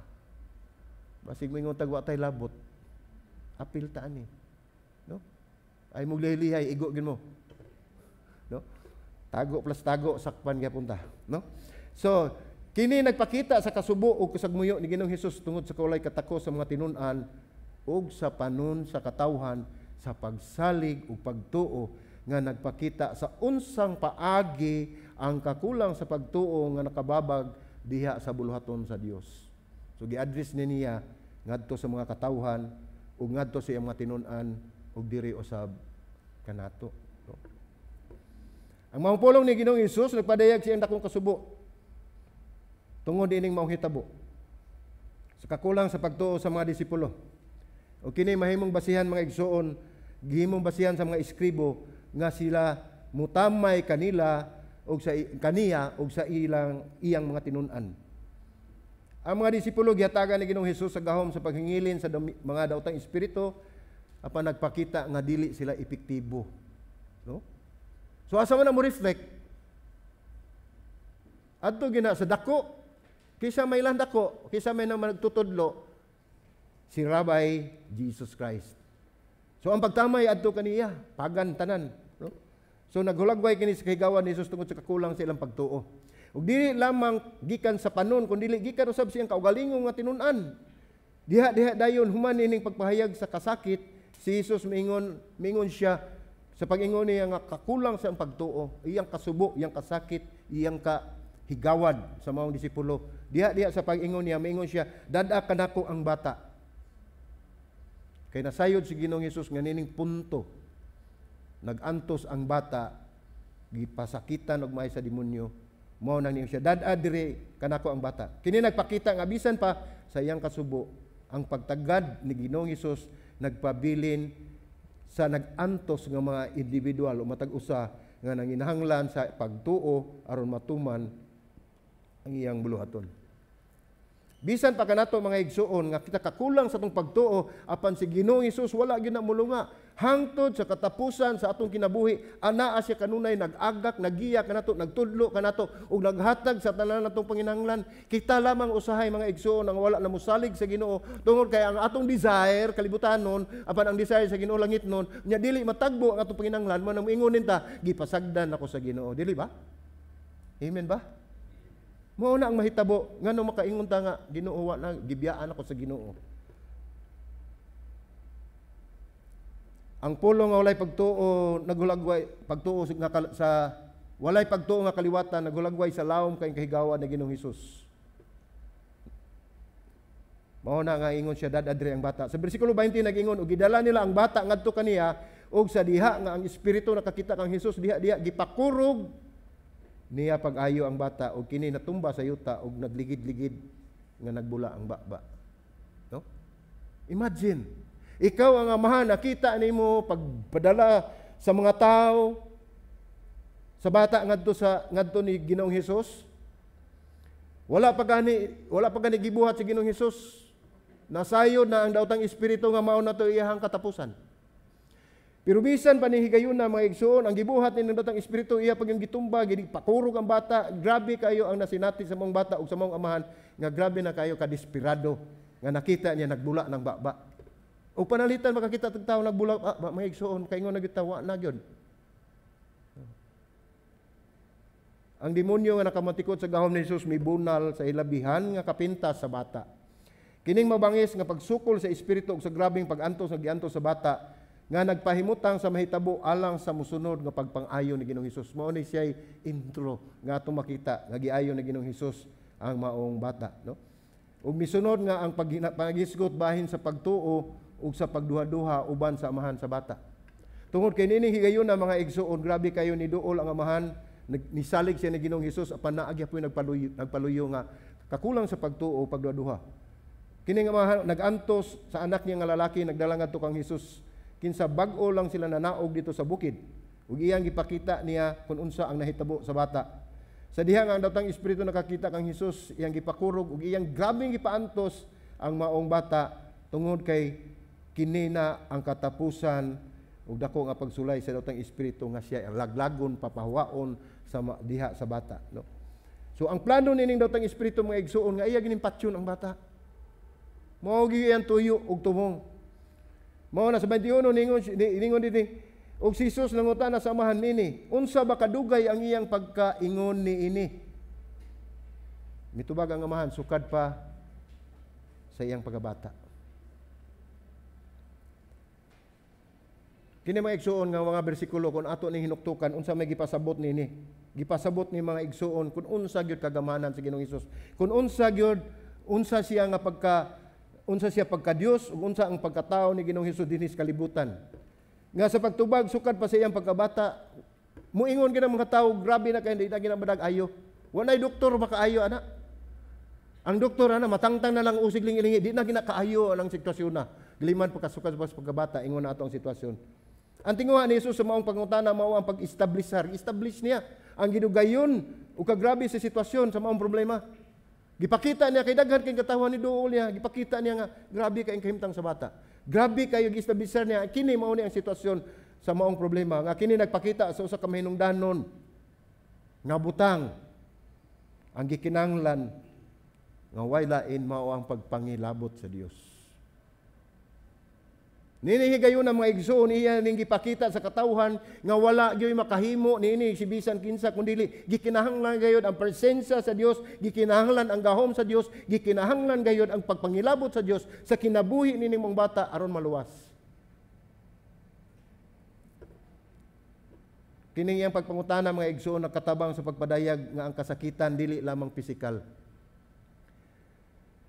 Basig moingon tag wa tay labot. Apil ta ani. No? Ay mo lihay, igo gin mo. No? Tago plus tago, sakpan gyapon ta, no? So, kini nagpakita sa kasubo ug kasagmuyo ni Ginoong Hesus tungod sa kaulay katako sa mga tinun-an ug sa panon sa katawhan sa pagsalig ug pagtuo nga nagpakita sa unsang paagi ang kakulang sa pagtuo nga nakababag diha sa buluhaton sa Dios. So gi-address ni niya ngadto sa mga katawhan ug ngadto sa iyang mga tinun-an ug diri usab kanato. No? Ang mga pulong ni Ginoong Hesus nagpadayag sa iyang dakong kasubo tungod ining maong hitabo sa kakulang sa pagtuo sa mga disipulo. O kini mahimong basihan, mga igsuon, gihimong basihan sa mga eskribo nga sila mutamay kanila og sa kaniya og sa ilang iyang mga tinun-an. Ang mga disipulo gihatagan ni Ginoong Hesus sa gahom sa paghingilin sa mga daotang espiritu, apan nagpakita nga dili sila epektibo. No? So asa man na mo reflect? Adto gina sa dako. Kisa may lang dako, kisa may naman nagtutudlo, si Rabbi Jesus Christ. So ang pagtamay adto kaniya, pagan tanan, no? So naghulagway kini sa kahigawan ni Jesus tungod sa kakulang sa ilang pagtuo. Ug dili lamang gikan sa panon, kun dili gikan usab siyang kaugalingong nga tinun-an. Diha diha dayon human ining pagpahayag sa kasakit, si Jesus miingon siya sa pag-ingon niya nga kakulang sa iyang pagtuo, iyang kasubo, iyang kasakit, iyang kahigawad sa mga disipulo. Diha diha sa pag-ingon niya, miingon siya, "Dad-a kanako ang bata." Kay nasayod si Ginoong Hesus nga nining punto nag-antos ang bata, gipasakitan og maay sa demonyo. Mao nang niingon siya, "Dad-a diri kanako ang bata." Kini nagpakita nga bisan pa sa iyang kasubo, ang pagtagad ni Ginoong Hesus nagpabilin sa nag-antos nga mga individual o matag usa nga nanginahanglan sa pagtuo aron matuman ang iyang buluhaton. Bisan pa kanato, mga igsuon, nga kita kakulang sa atong pagtuo, apan si Ginoong Hesus wala gyud na mulunga. Hangtod sa katapusan sa atong kinabuhi, anaa siya kanunay nag-agak, nagiya kanato, nagtudlo kanato ug naghatag sa tanan natong panginahanglan. Kita lamang usahay, mga igsuon, ang wala na mosalig sa Ginoo tungod kay ang atong desire kalibutanon, apan ang desire sa Ginoo langit nun. Nya dili matagbo ang atong panginahanglan mo nang moingon ta, "Gipasagdan ako sa Ginoo." Dili ba? Amen ba? Mao na ang mahitabo ngano makaingon ta nga, "Ginoo, wa na gibiyaan ako sa Ginoo." Ang pulong nga walay pagtuo naghulagway pagtuo nga sa walay pagtuo nga kaliwatan naghulagway sa lawom kay kahigawan ni Ginoong Hesus. Mao na nga ingon siya, "Dad-a diri ang bata." Sa bersikulo 20 nag-ingon, ug gidala nila ang bata ngadto kaniya, ug sa diha nga ang espiritu nakakita kang Hesus, diha diha gipakurog niya pag-ayo ang bata, ug kini natumba sa yuta ug nagligid-ligid nga nagbula ang baba. No? Imagine, ikaw ang amahan, nakita nimo pagpadala sa mga tao sa bata ngadto ni Ginoong Hesus. Wala pa gani gibuhat si Ginoong Hesus. Nasayod na ang daotang espiritu nga mao na to iyahang katapusan. Pero bisan pa ni higayuna, mga igsuon, ang gibuhat ni ng daotang espiritu, iya pag yung gitumba, pakurog ang bata. Grabe kayo ang nasinati sa mong bata ug sa mong amahan nga grabe na kayo kadesperado nga nakita niya nagbula ng baba. O panalitan makakita tag tao nagbula ba, mga igsuon, kaingon na gyud na gyud. Ang demonyo nga nakamatikod sa gahom ni Jesus mibunal sa hilabihan nga kapintas sa bata. Kining mabangis nga pagsukol sa espiritu ug sa grabeng pag-antos nga giantos sa bata nga nagpahimutang sa mahitabo alang sa musunod nga pagpang-ayo ni Ginoong Hesus. Mao ni siya'y intro nga atong makita nga giayo ni Ginoong Hesus ang maong bata, no? Ug misunod nga ang paghisgot bahin sa pagtuo ug sa pagduha-duha uban sa amahan sa bata. Tungod kay nining higayon na, mga igsuon, grabe kayo ni duol ang amahan, nisalig siya ni Ginoong Hesus, apan naa gyapoy nagpaluyo nga kakulang sa pagtuo o pagduha-duha. Kini nga amahan nag-antos sa anak niya nga lalaki, nagdala ngadto kang Hesus kinsa bag-o lang sila nanaog dito sa bukid. Ug iyang gipakita niya kung unsa ang nahitabo sa bata. Sa diha nga ang datang espiritu nakakita kang Hesus, iyang gipakurog ug iyang grabeng gipaantos ang maong bata tungod kay kini na ang katapusan ug dako nga pagsulay sa datang espiritu nga siya ang laglagon, papahawaon sa diha sa bata, no? So ang plano nining datang espiritu, mga igsuon, nga iya gining patyon ang bata. Mao gyud iyang tuyo ug tumong. Mao na sa 21 ningon dinhi, ug si Jesus nangutana sa amahan nini, "Unsa ba kadugay ang iyang pagkaingon niini?" Mitubag ang amahan, "Sukad pa sa iyang pagkabata." Kini, mga igsuon, nga mga bersikulo, kung ato ning hinuktukan unsa may gipasabot nini. Gipasabot ni, mga igsuon, kung unsa gyud kagamanan sa Ginoong Hesus. Kung unsa gyud unsa siya nga pagka unsa siya pagka Dios ug unsa ang pagkatao ni Ginoong Hesus dinhi sa kalibutan. Nga sa pagtubag sukad pa sa iyang pagkabata, muingon gyud ang mga tawo, grabe na kay hindi na ginabadag ayo. Walay doktor makaayo ana. Ang doktor ana matangtang na lang usig lingi-lingi, di na ginakaayo ang sitwasyon na. Giliman pagkasukad pa sa pagkabata, ingon na ato ang sitwasyon. Ang tinguha ni Jesus sa maong pangutana mao ang pag-establisar. Establish niya ang gidugayon ug kagrabe sa sitwasyon sa maong problema. Gipakita niya kay daghan kay katawhan ni duol niya, gipakita niya nga grabe kay kahimtang sa bata. Grabe kayo gi-establisar niya kini mao ni ang sitwasyon sa maong problema nga kini nagpakita sa usa ka mahinungdanon nga butang ang gikinahanglan nga way lain mao ang pagpangilabot sa Dios. Nini higayon ang mga igsoon, iya ning gipakita sa katawhan nga wala gyoy makahimo niini si bisan kinsa kundi gikinahanglan gayud ang presensya sa Dios, gikinahanglan ang gahom sa Dios, gikinahanglan gayud ang pagpangilabot sa Dios sa kinabuhi nining mong bata aron maluwas. Kining iyang pagpangutana, mga igsoon, nagkatabang sa pagpadayag nga ang kasakitan dili lamang pisikal.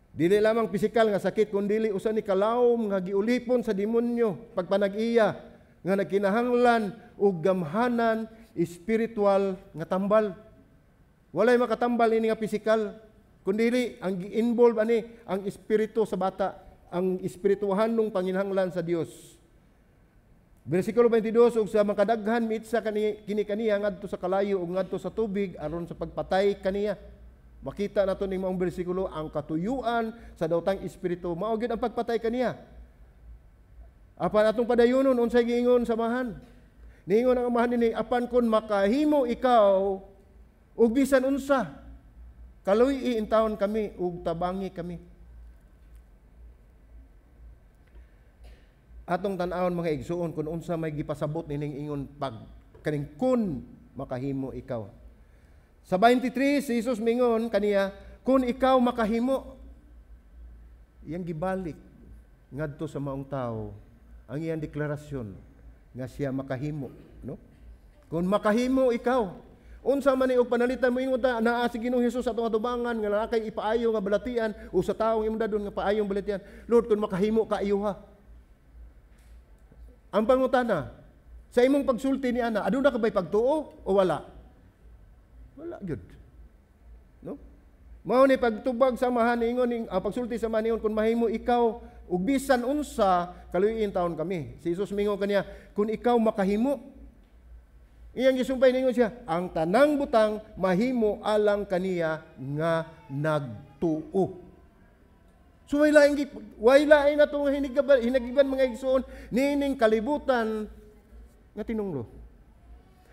Dili lamang pisikal nga sakit kundi usa ni kalawom nga giulipon sa demonyo pagpanag-iya nga nagkinahanglan og gamhanan espiritual nga tambal. Walay makatambal ini nga pisikal kundi ang gi-involve ani ang espiritu sa bata, ang espirituhanong panginahanglan sa Dios. Bersikulo 22, ug sa makadaghan miitsa kani kini kaniya ngadto sa kalayo ug ngadto sa tubig aron sa pagpatay kaniya. Makita nato ning maong bersikulo, ang katuyuan sa daotang espiritu mao gyud ang pagpatay kaniya. Apan atong padayonon unsay giingon sa amahan. Niingon ang amahan dinhi, "Apan kon makahimo ikaw og bisan unsa, kaluy-i intawon kami ug tabangi kami." Atong tan-awon, mga igsuon, kung unsa may gipasabot nining ingon pag kaning "kun makahimo ikaw." Sa 23, si Jesus mingon kaniya, "Kung ikaw makahimo." Iyang gibalik ngadto sa maong tao ang iyang deklarasyon nga siya makahimo, no? "Kung makahimo ikaw." Unsa man ni og panalitan mo ingon ta naa si Ginoong Hesus sa atong atubangan nga naa kay ipaayo nga balatian o sa taong imong dadon nga paayong balatian. "Lord, kung makahimo ka, ayuha." Ang pangutana, sa imong pagsulti ni ana, aduna ka ba'y pagtuo o wala? Wala gyud. No? Mao ni pagtubag sa amahan ingon ning ang pagsulti sa amahan ingon, "Kung mahimo ikaw ug bisan unsa, kaluy-i intawon kami." Si Jesus mingon kaniya, "Kung ikaw makahimo." Iyang gisumpay, ningon siya, "Ang tanang butang mahimo alang kaniya nga nagtuo." So way lain na itong hinagiban, mga igsoon, niining kalibutan nga tinunglo.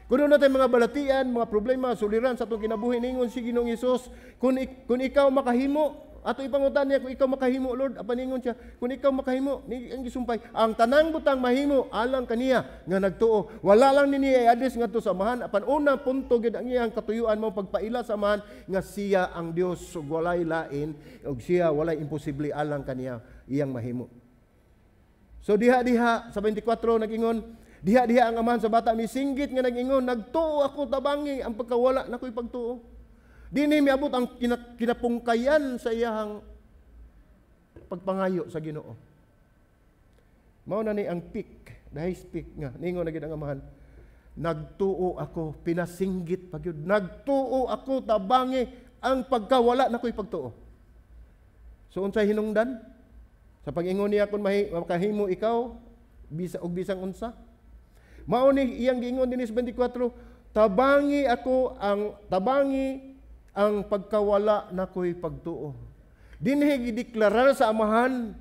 Kung natin mga balatian, mga problema, suliran sa atong kinabuhi, ningon si Ginoong Hesus, "Kung ikaw makahimo." Ato ipangutan niya, "Kung ikaw makahimo, Lord?" Apan ningon siya, "Kung ikaw makahimo." Ni ang gisumpay, ang tanang butang mahimo alang kaniya nga nagtuo. Wala lang ni niya i-address ngadto sa amahan, apan una punto gyud ang iyang katuyuan mo pagpaila sa amahan nga siya ang Dios ug walay lain ug siya walay imposible alang kaniya iyang mahimo. So diha-diha sa 24 nag-ingon, diha-diha ang amahan sa bata misinggit nga nag-ingon, "Nagtuo ako, tabangi ang pagkawala nakoy pagtuo." Dinhi miabot ang kinapungkayan sa iyahang pagpangayo sa Ginoo. Mao na ni ang peak, the highest peak nga ningon na gid ang amahan. "Nagtuo ako," pinasinggit pa gyud. "Nagtuo ako, tabangi ang pagkawala nakoy pagtuo." So unsay hinungdan? Sa pag-ingon niya, "Kung makahimo ikaw bisa og bisang unsa." Mao ni iyang giingon dinhi sa 24, Tabangi ang pagkawala nakoy pagtuo." Dinhi gideklarar sa amahan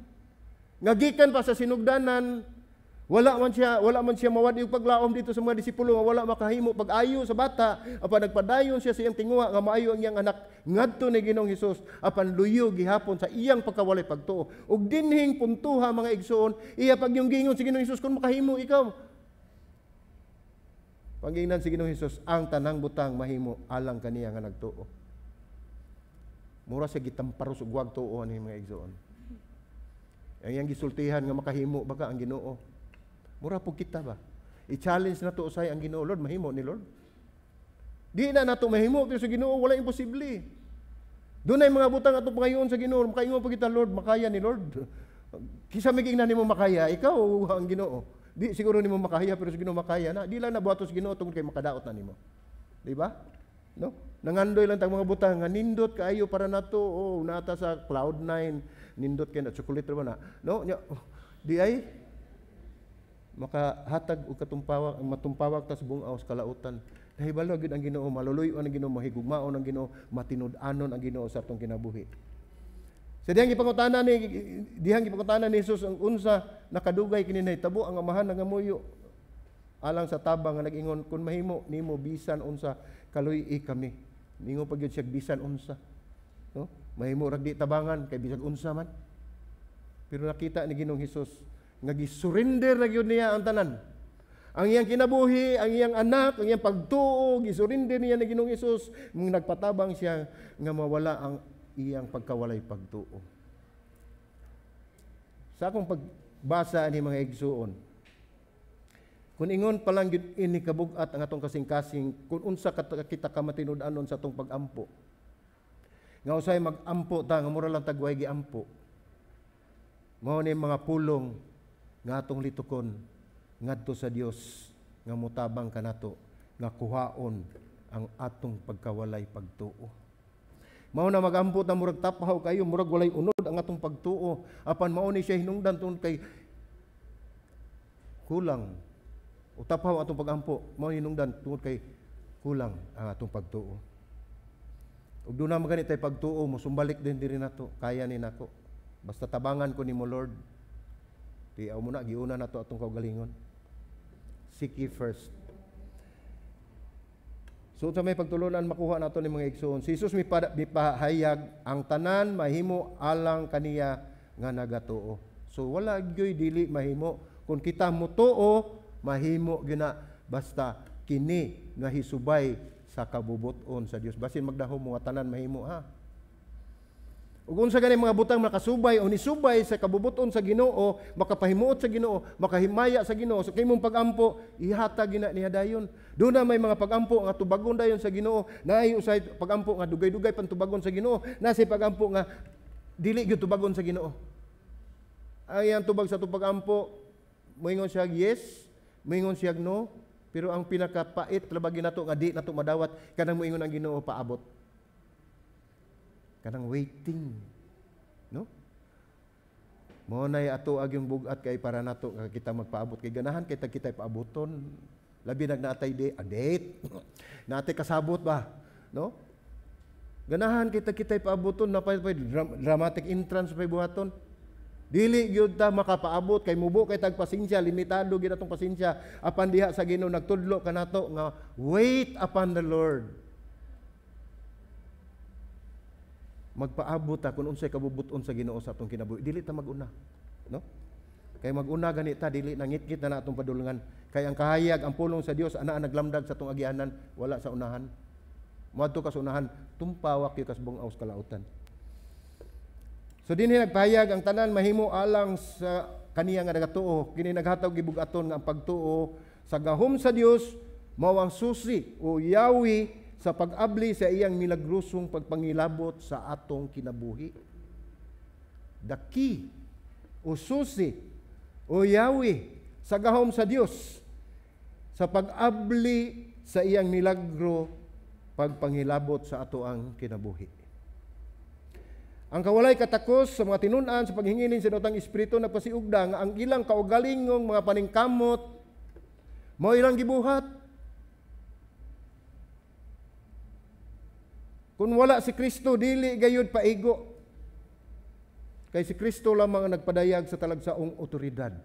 nga gikan pa sa sinugdanan wala man siya mawad-i og paglaom dito sa mga disipulo nga wala makahimo pag-ayo sa bata, apan nagpadayon siya sa iyang tinguha nga maayo ang iyang anak ngadto ni Ginoong Hesus, apan luyo gihapon sa iyang pagkawalay pagtuo. Ug dinhing puntuha, mga igsoon, iya pag yung giingon si Ginoong Hesus, "Kung makahimo ikaw." Pangingnan si Ginoong Hesus, "Ang tanang butang mahimo alang kaniya nga nagtuo." Mura siya gitamparos og wag tuo ani, mga igsoon. Ang iyang gisultihan nga makahimo baka ang Ginoo. Mura po kita ba? I-challenge na to usay ang Ginoo, "Lord, mahimo ni Lord." Di na nato mahimo, pero sa Ginoo wala imposible. Dunay mga butang ato pangayoon sa Ginoo, makaingon pa kita, "Lord, makaya ni Lord." Kinsa may giingnan nimo makaya, ikaw o ang Ginoo? Di siguro nimo makaya, pero sa Ginoo makaya na. Di lang nabuhatos Ginoo tungod kay makadaot na nimo. Di ba? No? Nangandoy lang tag mga butang nga nindot kaayo para nato, oh, nata sa cloud nine, nindot kay na chocolate ra ba na. No? Nya, oh, di ay makahatag og katumpawak, matumpawak ta sa bungaw sa kalautan. Nahibalo gyud ang Ginoo, maluluy-on ang Ginoo, mahigugmaon ang Ginoo, matinud-anon ang Ginoo sa atong kinabuhi. Sa dihang gipangutana ni Jesus ang unsa nakadugay kini nahitabo, ang amahan nangamuyo alang sa tabang nga nag-ingon, "Kung mahimo nimo bisan unsa, kaluy-i kami." Ningon pa gyud siya bisan unsa. No? Mahimo rag di tabangan kay bisag unsa man. Pero nakita ni Ginoong Hesus nga gisurrender na gyud niya ang tanan. Ang iyang kinabuhi, ang iyang anak, ang iyang pagtuo, gisurrender niya ni Ginoong Hesus, mong nagpatabang siya nga mawala ang iyang pagkawalay pagtuo. Sa akong pagbasa ani, mga igsuon, kung ingon pa lang gyud ini kabug-at ang atong kasing-kasing, kung unsa kita ka matinud-anon sa atong pag-ampo. Nga usay mag-ampo ta nga mura lang tag way giampo. Mao ni mga pulong nga atong litukon ngadto sa Dios nga motabang kanato nga kuhaon ang atong pagkawalay pagtuo. Mao na magampo ta murag tapaw kayo, murag walay unod ang atong pagtuo. Apan mao ni siya hinungdan tungod kay kulang o tapaw atong pagampo, mao hinungdan tungod kay kulang ang atong pagtuo. Ug duna man gani tay pagtuo, mosumbalik din diri nato, kaya ni nako. Basta tabangan ko nimo, Lord. Di aw mo na giuna nato atong kaugalingon. Seek ye first. So sa may pagtulunan makuha nato ni mga igsoon, si Jesus mipahayag ang tanan mahimo alang kaniya nga nagatuo. So wala gyoy dili mahimo. Kung kita motuo, mahimo gyud na basta kini nga hisubay sa kabubuton sa Dios. Basin magdahom mo nga tanan mahimo, ha. Ug unsa gani mga butang makasubay o nisubay sa kabubuton sa Ginoo, makapahimuot sa Ginoo, makahimaya sa Ginoo sa imong pagampo, ihatag gina niya dayon. Doon na may mga pagampo nga tubagon dayon sa Ginoo, naay usay pagampo nga dugay-dugay pan tubagon sa Ginoo, nasa pagampo nga dili gyud tubagon sa Ginoo. Ang iyang tubag sa atong pagampo, moingon siya yes, moingon siya no, pero ang pinakapait labagi nato nga di nato madawat kanang moingon ang Ginoo paabot. Kanang waiting. No? Mao nay ato agyong bugat kay para nato nga kita magpaabot kay ganahan kay tag kita paaboton. Labi nag naatay de, a date. Naatay kasabot ba? No? Ganahan kita kita paaboton na pa dramatic entrance pa buhaton. Dili gyud ta makapaabot kay mubo kay tag pasensya, limitado gyud atong pasensya. Apan diha sa Ginoo nagtudlo kanato nga wait upon the Lord. Magpaabot ta kung unsay kabubuton sa Ginoo sa atong kinabuhi. Dili ta maguna, no? Kay maguna gani ta, dili nangitngit na atong padulngan. Kay ang kahayag, ang pulong sa Dios ana naglamdag sa atong agianan, wala sa unahan. Moadto ka sa unahan, tumpawak gyud kas bung-aw sa kalautan. So dinhi nagpahayag ang tanan mahimo alang sa kaniya nga nagatuo. Kini naghatag gibug-aton nga ang pagtuo sa gahom sa Dios mao ang susi o yawi sa pag-abli sa iyang milagrosong pagpangilabot sa atong kinabuhi. The key o susi o yawi sa gahom sa Dios sa pag-abli sa iyang milagro pagpangilabot sa ato ang kinabuhi. Ang kawalay katakos sa mga tinun-an sa paghingilin sa Daotang Espiritu nagpasiugda nga ang ilang kaugalingong mga paningkamot mao ilang gibuhat. Kung wala si Kristo, dili gayud paigo. Kay si Kristo lamang ang nagpadayag sa talagsaong otoridad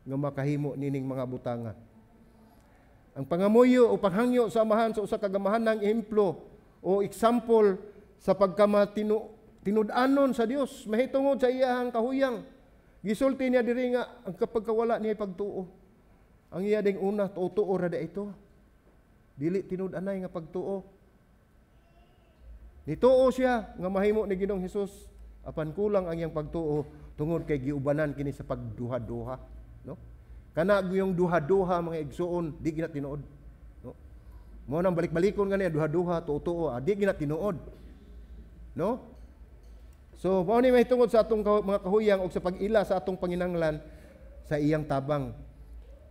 nga makahimo nining mga butanga. Ang pangamuyo o panghangyo sa Amahan sa usa ka gamahanang ehemplo o example sa pagkamatinu tinud-anon sa Dios mahitungod sa iyahang kahuyang. Gisulti niya diri nga ang kapagkawala niya pagtuo. Ang iya ding una, tuo-tuo ra da ito. Dili tinud-anay nga pagtuo. Nituo siya nga mahimo ni Ginoong Hesus apan kulang ang iyang pagtuo tungod kay giubanan kini sa pagduha-duha, no? Kana yung duha-duha, mga igsuon, di gina tinuod, no? Mo nang balik-balikon gani duha-duha, tuo-tuo, di gina tinuod, no? So mao ni mahitungod sa atong mga kahuyang og sa pag-ila sa atong panginanglan sa iyang tabang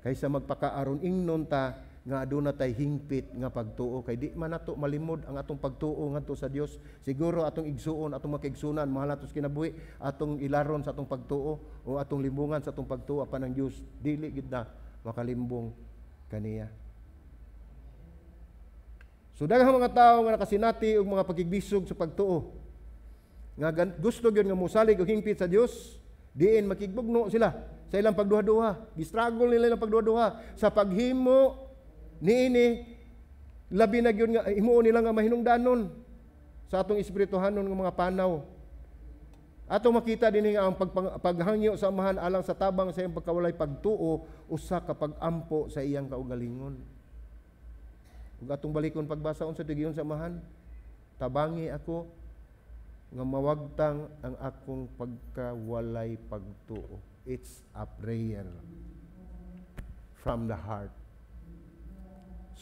kaysa magpakaaron ingnon ta nga aduna tay hingpit nga pagtuo kay di man nato malimod ang atong pagtuo ngadto sa Dios. Siguro atong igsuon, atong makaigsunan, mahal nato sa kinabuhi, atong ilaron sa atong pagtuo o atong limbungan sa atong pagtuo, apan ang Dios dili gid na makalimbong kaniya. So daghang mga tawo nga nakasinati og mga pakigbisog sa pagtuo nga gusto gyud nga mosalig og hingpit sa Dios, diin makigbugno sila sa ilang pagduha-duha. Gistruggle nila ilang pagduha-duha sa paghimo niini, labi na gyud nga himuon nila nga mahinungdanon sa atong espirituhanon nga mga panaw. Atong makita dinhi nga ang paghangyo sa Amahan alang sa tabang sa iyang pagkawalay pagtuo usa ka pag-ampo sa iyang kaugalingon. Ug atong balikon pagbasa unsa tigiyon sa Amahan, tabangi ako nga mawagtang ang akong pagkawalay pagtuo. It's a prayer from the heart.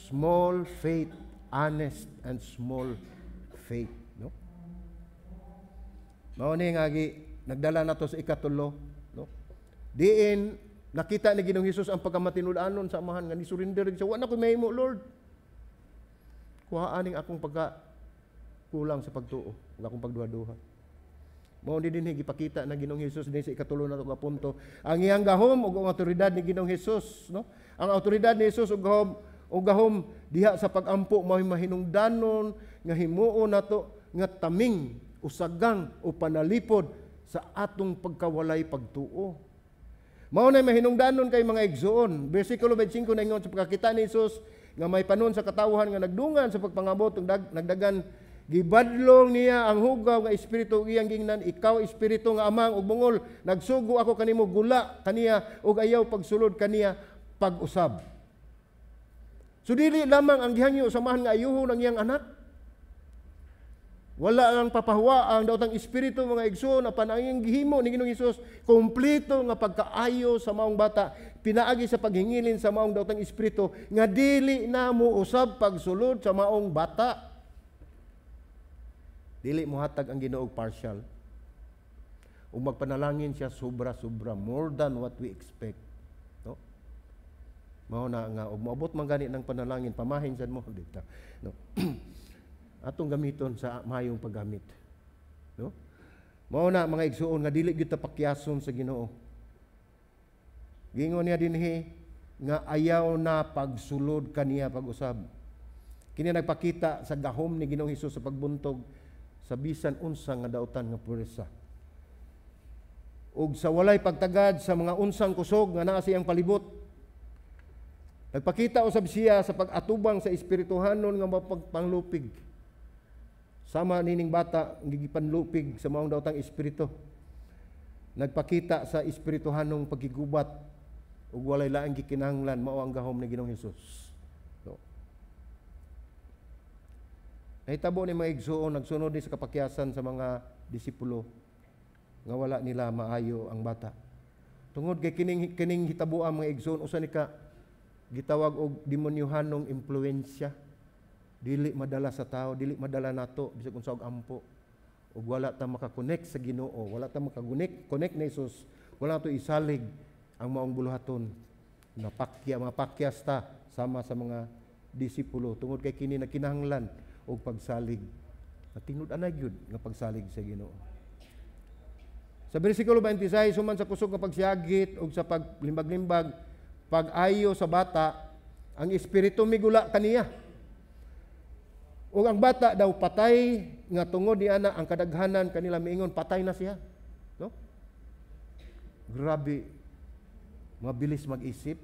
Small faith, honest and small faith, no? Mao ni nga nagdala nato sa ikatulo, no? Diin nakita ni Ginoong Hesus ang pagkamatinud-anon sa Amahan nga ni-surrender siya, wa na ko mahimo, Lord. Kuha aning akong pagka kulang sa pagtuo, ug akong pagduha-duha. Mao ni dinhi gipakita na Ginoong Hesus dinhi sa ikatulo nato nga punto, ang iyang gahom ug ang awtoridad ni Ginoong Hesus, no? Ang awtoridad ni Hesus ug gahom diha sa pagampo mao'y mahinungdanon nga himuon nato nga taming, usagang o panalipod sa atong pagkawalay pagtuo. Mao na mahinungdanon kay, mga igsoon. Versikulo 25 naingon, sa pagkakita ni Jesus nga may panon sa katawhan nga nagdungan sa pagpangabot ug nagdagan, gibadlong niya ang hugaw nga espiritu ug iyang gingnan, "Ikaw espiritu nga amang ug bungol, nagsugo ako kanimo, gula kaniya ug ayaw pagsulod kaniya pag-usab." So dili lamang ang gihangyo sa amahan nga ayuhon ang iyang anak. Wala lang papahuwa ang daotang espiritu, mga igsoon, apan ang iyang gihimo ni Ginoong Hesus, kompleto nga pagkaayo sa maong bata pinaagi sa paghingilin sa maong daotang espiritu nga dili na mousab pagsulod sa maong bata. Dili mohatag ang Ginoo partial. Ug magpanalangin siya sobra-sobra, more than what we expect. No? Mao na nga ug moabot man gani ng panalangin, pamahin sad mo dito. No? Atong gamiton sa mayong paggamit. No? Mao na, mga igsuon, nga dili gyud ta pakyason sa Ginoo. Giingon niya dinhi nga ayaw na pagsulod kaniya pag-usab. Kini nagpakita sa gahom ni Ginoong Hesus sa pagbuntog sa bisan unsa nga dautan nga puwersa. Ug sa walay pagtagad sa mga unsang kusog nga naa sa iyang palibot. Nagpakita usab siya sa pag-atubang sa espirituhanon nga mapagpanglupig. Sama nining bata nga gipanlupig sa maong daotang espiritu. Nagpakita sa espirituhanong pagkigubat ug walay laing gikinahanglan, mao ang gahom ni Ginoong Hesus. No. Nahitabo ni, mga igsuon, nagsunod ni sa kapakyasan sa mga disipulo nga wala nila maayo ang bata. Tungod kay kining hitaboa, mga igsuon, usa ni ka gitawag og demonyohanong impluwensya. Dili madala sa tao, dili madala nato bisag unsa og ampo. Ug wala ta makakonect sa Ginoo, wala ta makagonek connect ni Jesus, wala to isalig ang maong buluhaton. Napakya, mapakyas ta sama sa mga disipulo tungod kay kini nagkinahanglan og pagsalig. Tinud-anay gyud nga pagsalig sa Ginoo. Sa bersikulo 26, human sa kusog nga pagsiyagit ug sa paglimbag-limbag, pag-ayo sa bata, ang espiritu migula kaniya. Ug ang bata daw patay nga tungod ni ana ang kadaghanan kanila miingon, "Patay na siya." No? Grabe. Mabilis mag-isip.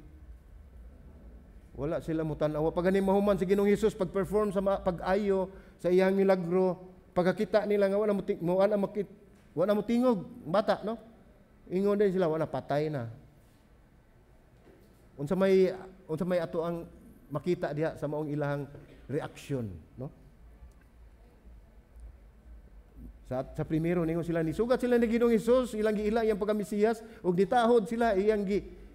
Wala sila mutan-aw. Pag gani mahuman si Ginoong Hesus pag-perform sa pag-ayo sa iyang milagro, pagkakita nila nga wala mo tingog bata, no? Ingon din sila, "Wala, patay na." Unsa may ato ang makita diha sa maong ilahang reaksyon, no? Sa primero ningon sila, nisugat sila ni Ginoong Hesus, ilang giila iyang pagka-Mesiyas ug nitahod sila, iyang gi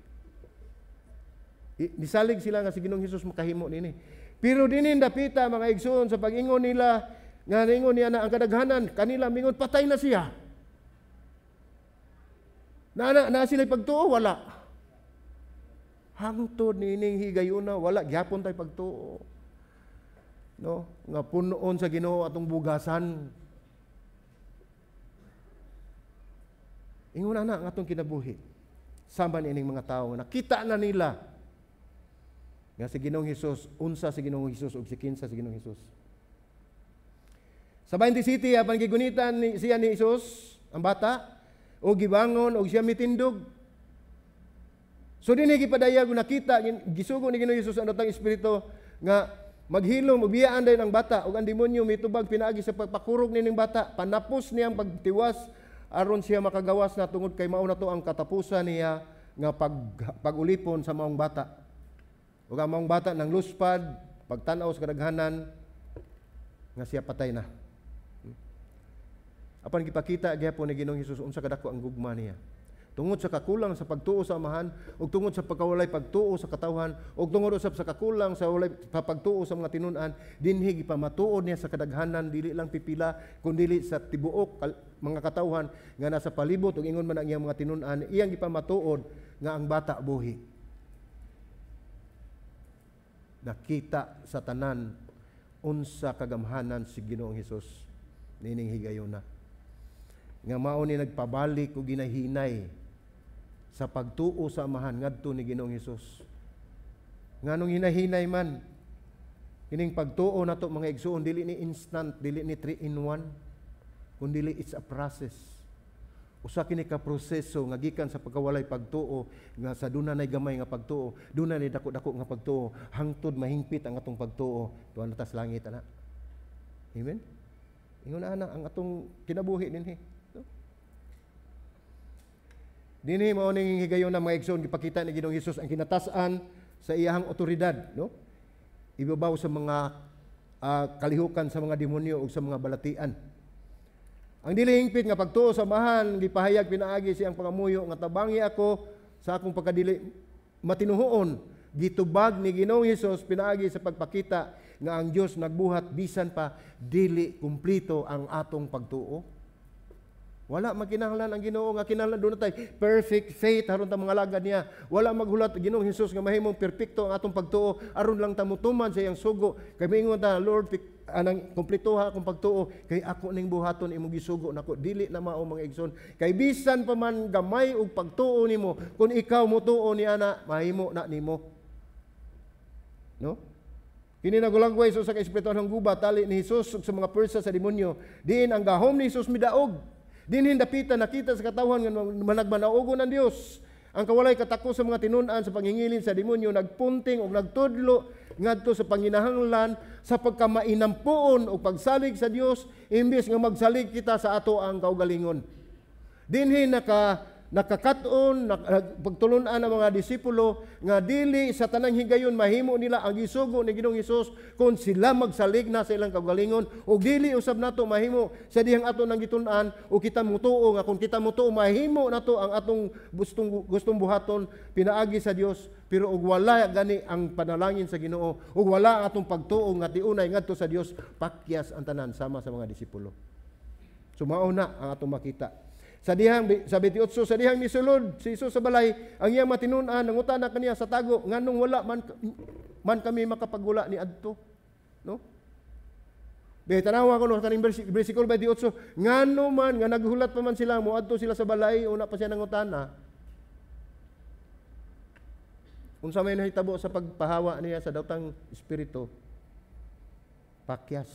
nisalig sila nga si Ginoong Hesus makahimo nini. Pero dinhi dapita, mga igsoon, sa pag-ingon nila nga ningon niya na ang kadaghanan kanila mingon, "Patay na siya." Na sila pagtuo, wala. Hangtod niining higayuna wala gyapon tay pagtuo. No, nga punoon sa Ginoo atong bugasan. Ingon ana ang atong kinabuhi. Sama niining mga tawo, nakita na nila nga si Ginoong Hesus, unsa si Ginoong Hesus ug si kinsa si Ginoong Hesus. Sa 27, apan gigunitan ni siya ni Hesus ang bata o gibangon og siya mitindog. So dinhi gipadayag, nakita gisugo ni Ginoong Hesus ang datang espiritu nga maghilom ug biyaan dayon ang bata, ug ang demonyo mitubag pinaagi sa pagpakurog nining bata, panapos niyang pagtiwas aron siya makagawas na, tungod kay mao na to ang katapusan niya nga pag-ulipon sa maong bata. Ug ang maong bata nang luspad pagtan-aw sa kadaghanan nga siya patay na. Apan gipakita gyapon ni Ginoong Hesus unsa kadako ang gugma niya. Tungod sa kakulang sa pagtuo sa Amahan ug tungod sa pagkawalay pagtuo sa katawhan ug tungod usab sa kakulang sa walay pagtuo sa mga tinun-an, dinhi gipamatuod niya sa kadaghanan, dili lang pipila kundili sa tibuok mga katawhan nga nasa palibot ug ingon man ang iyang mga tinun-an, iyang gipamatuod nga ang bata buhi. Nakita sa tanan unsa kagamhanan si Ginoong Hesus nining higayuna. Nga mao ni nagpabalik og ginahinay sa pagtuo sa Amahan ngadto ni Ginoong Hesus. Nganong hinahinay man? Kining pagtuo nato, mga igsuon, dili ni instant, dili ni 3 in 1, kundi it's a process. Usa kini ka proseso nga gikan sa pagkawalay pagtuo nga sa duna nay gamay nga pagtuo, duna nay dako-dako nga pagtuo, hangtod mahingpit ang atong pagtuo, tuwa na tas langit ana. Amen. Ingon ana ang atong kinabuhi dinhi. No? Dinhi mao ning higayon na, mga igsoon, gipakita ni Ginoong Hesus ang kinatas-an sa iyahang otoridad, no? Ibabaw sa mga kalihukan sa mga demonyo ug sa mga balatian. Ang dili hingpit nga pagtuo sa Amahan gipahayag pinaagi siyang pangamuyo nga tabangi ako sa akong pagkadili matinuhuon. Gitubag ni Ginoong Hesus pinaagi sa pagpakita nga ang Dios nagbuhat bisan pa dili kumpleto ang atong pagtuo. Wala magkinahanglan ang Ginoo nga kinahanglan doon tay perfect faith aron ta mga niya. Wala maghulat Ginoong Hesus nga mahimong perpekto ang atong pagtuo aron lang ta motuman sa iyang sugo. Kay moingon ta, "Lord, anang kumpletoha akong pagtuo kay ako ning buhaton imong gisugo nako." Dili na mao, mga igsoon. Kay bisan pa man gamay og pagtuo nimo, kung ikaw motuo ni ana, mahimo na nimo. No? Kini nagulagway sa usa ka espirituhanong gubat, tali ni Hesus ug sa mga pwersa sa demonyo. Diin ang gahom ni Hesus midaog. Dinhin dapita nakita sa katawhan nga managmanaugon ang Dios. Ang kawalay katako sa mga tinun-an sa pangingilin sa demonyo nagpunting og nagtudlo ngadto sa panginahanglan sa pagkamainampuon o pagsalig sa Dios imbes nga magsalig kita sa ato ang kaugalingon. Dinhi nakakat-on pagtulun-an ang mga disipulo nga dili sa tanang higayon mahimo nila ang gisugo ni Ginoong Hesus kung sila magsalig na sa ilang kaugalingon, ug dili usab nato mahimo sa dihang ato nang gitun-an o kita mutuo nga kung kita mutuo mahimo nato ang atong gustong gustong buhaton pinaagi sa Dios, pero og wala gani ang panalangin sa Ginoo ug wala ang atong pagtuo nga tiunay ngadto sa Dios, pakyas ang tanan sama sa mga disipulo. So mao na ang atong makita. Sa dihang sa 28, sa dihang misulod si Jesus sa balay, ang iyang matinun-an nangutana kaniya sa tago, nganong wala man kami makapagula ni adto, no? Be tanawa ko no kaning versikulo 28, ngano man nga naghulat pa man sila moadto sila sa balay, una pa siya nangutana. Unsa may nahitabo sa pagpahawa niya sa daotang espiritu? Pakyas.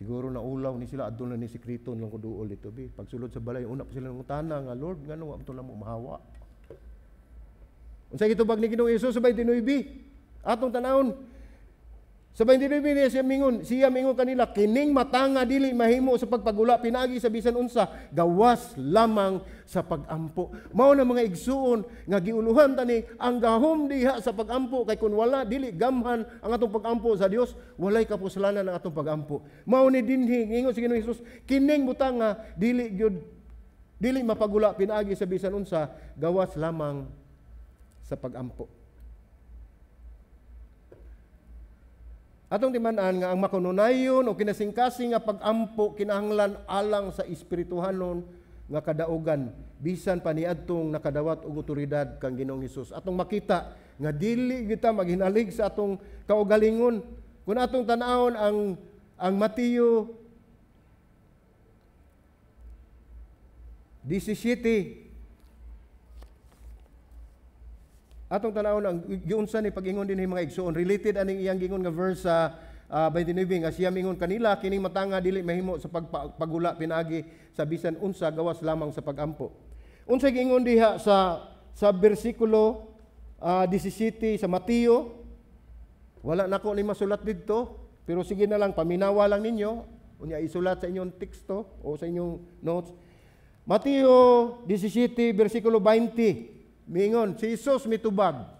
Siguro naulaw ni sila adto na ni sekreto lang ko duol dito bi. Pagsulod sa balay, una pa sila nangutana nga, "Lord, ngano wa man namo mahawa?" Unsa gitubag ni Ginoong Hesus sa 29? Atong tanawon. Sa 29 niya siya mingon kanila, kining matanga dili mahimo sa pagpagula pinaagi sa bisan unsa, gawas lamang sa pagampo. Mao na, mga igsuon, nga giuluhan tani ang gahom diha sa pagampo, kay kun wala, dili gamhan ang atong pagampo sa Dios, walay kapuslanan ang atong pagampo. Mao ni dinhi ngingon si Ginoong Hesus, kining butanga dili gyud dili mapagula pinaagi sa bisan unsa, gawas lamang sa pagampo. Atong timan-an nga ang makununayon o kinasingkasing nga pagampo kinahanglan alang sa espirituhanon nga kadaugan bisan pa niadtong nakadawat og otoridad kang Ginoong Hesus. Atong makita nga dili kita maghinalig sa atong kaugalingon. Kung atong tan-awon ang Mateo 17, atong tanawon ang giunsa ni pag-ingon dinhi, mga igsuon, related aning iyang gingon nga verse sa 29 nga siya mingon kanila, kining matanga dili mahimo sa pagpagula pinaagi sa bisan unsa, gawas lamang sa pagampo. Unsa giingon diha sa bersikulo 17 sa Mateo? Wala nako ni masulat didto, pero sige na lang, paminawa lang ninyo unya isulat sa inyong teksto o sa inyong notes. Mateo 17 bersikulo 20. Mingon, si Jesus mitubag,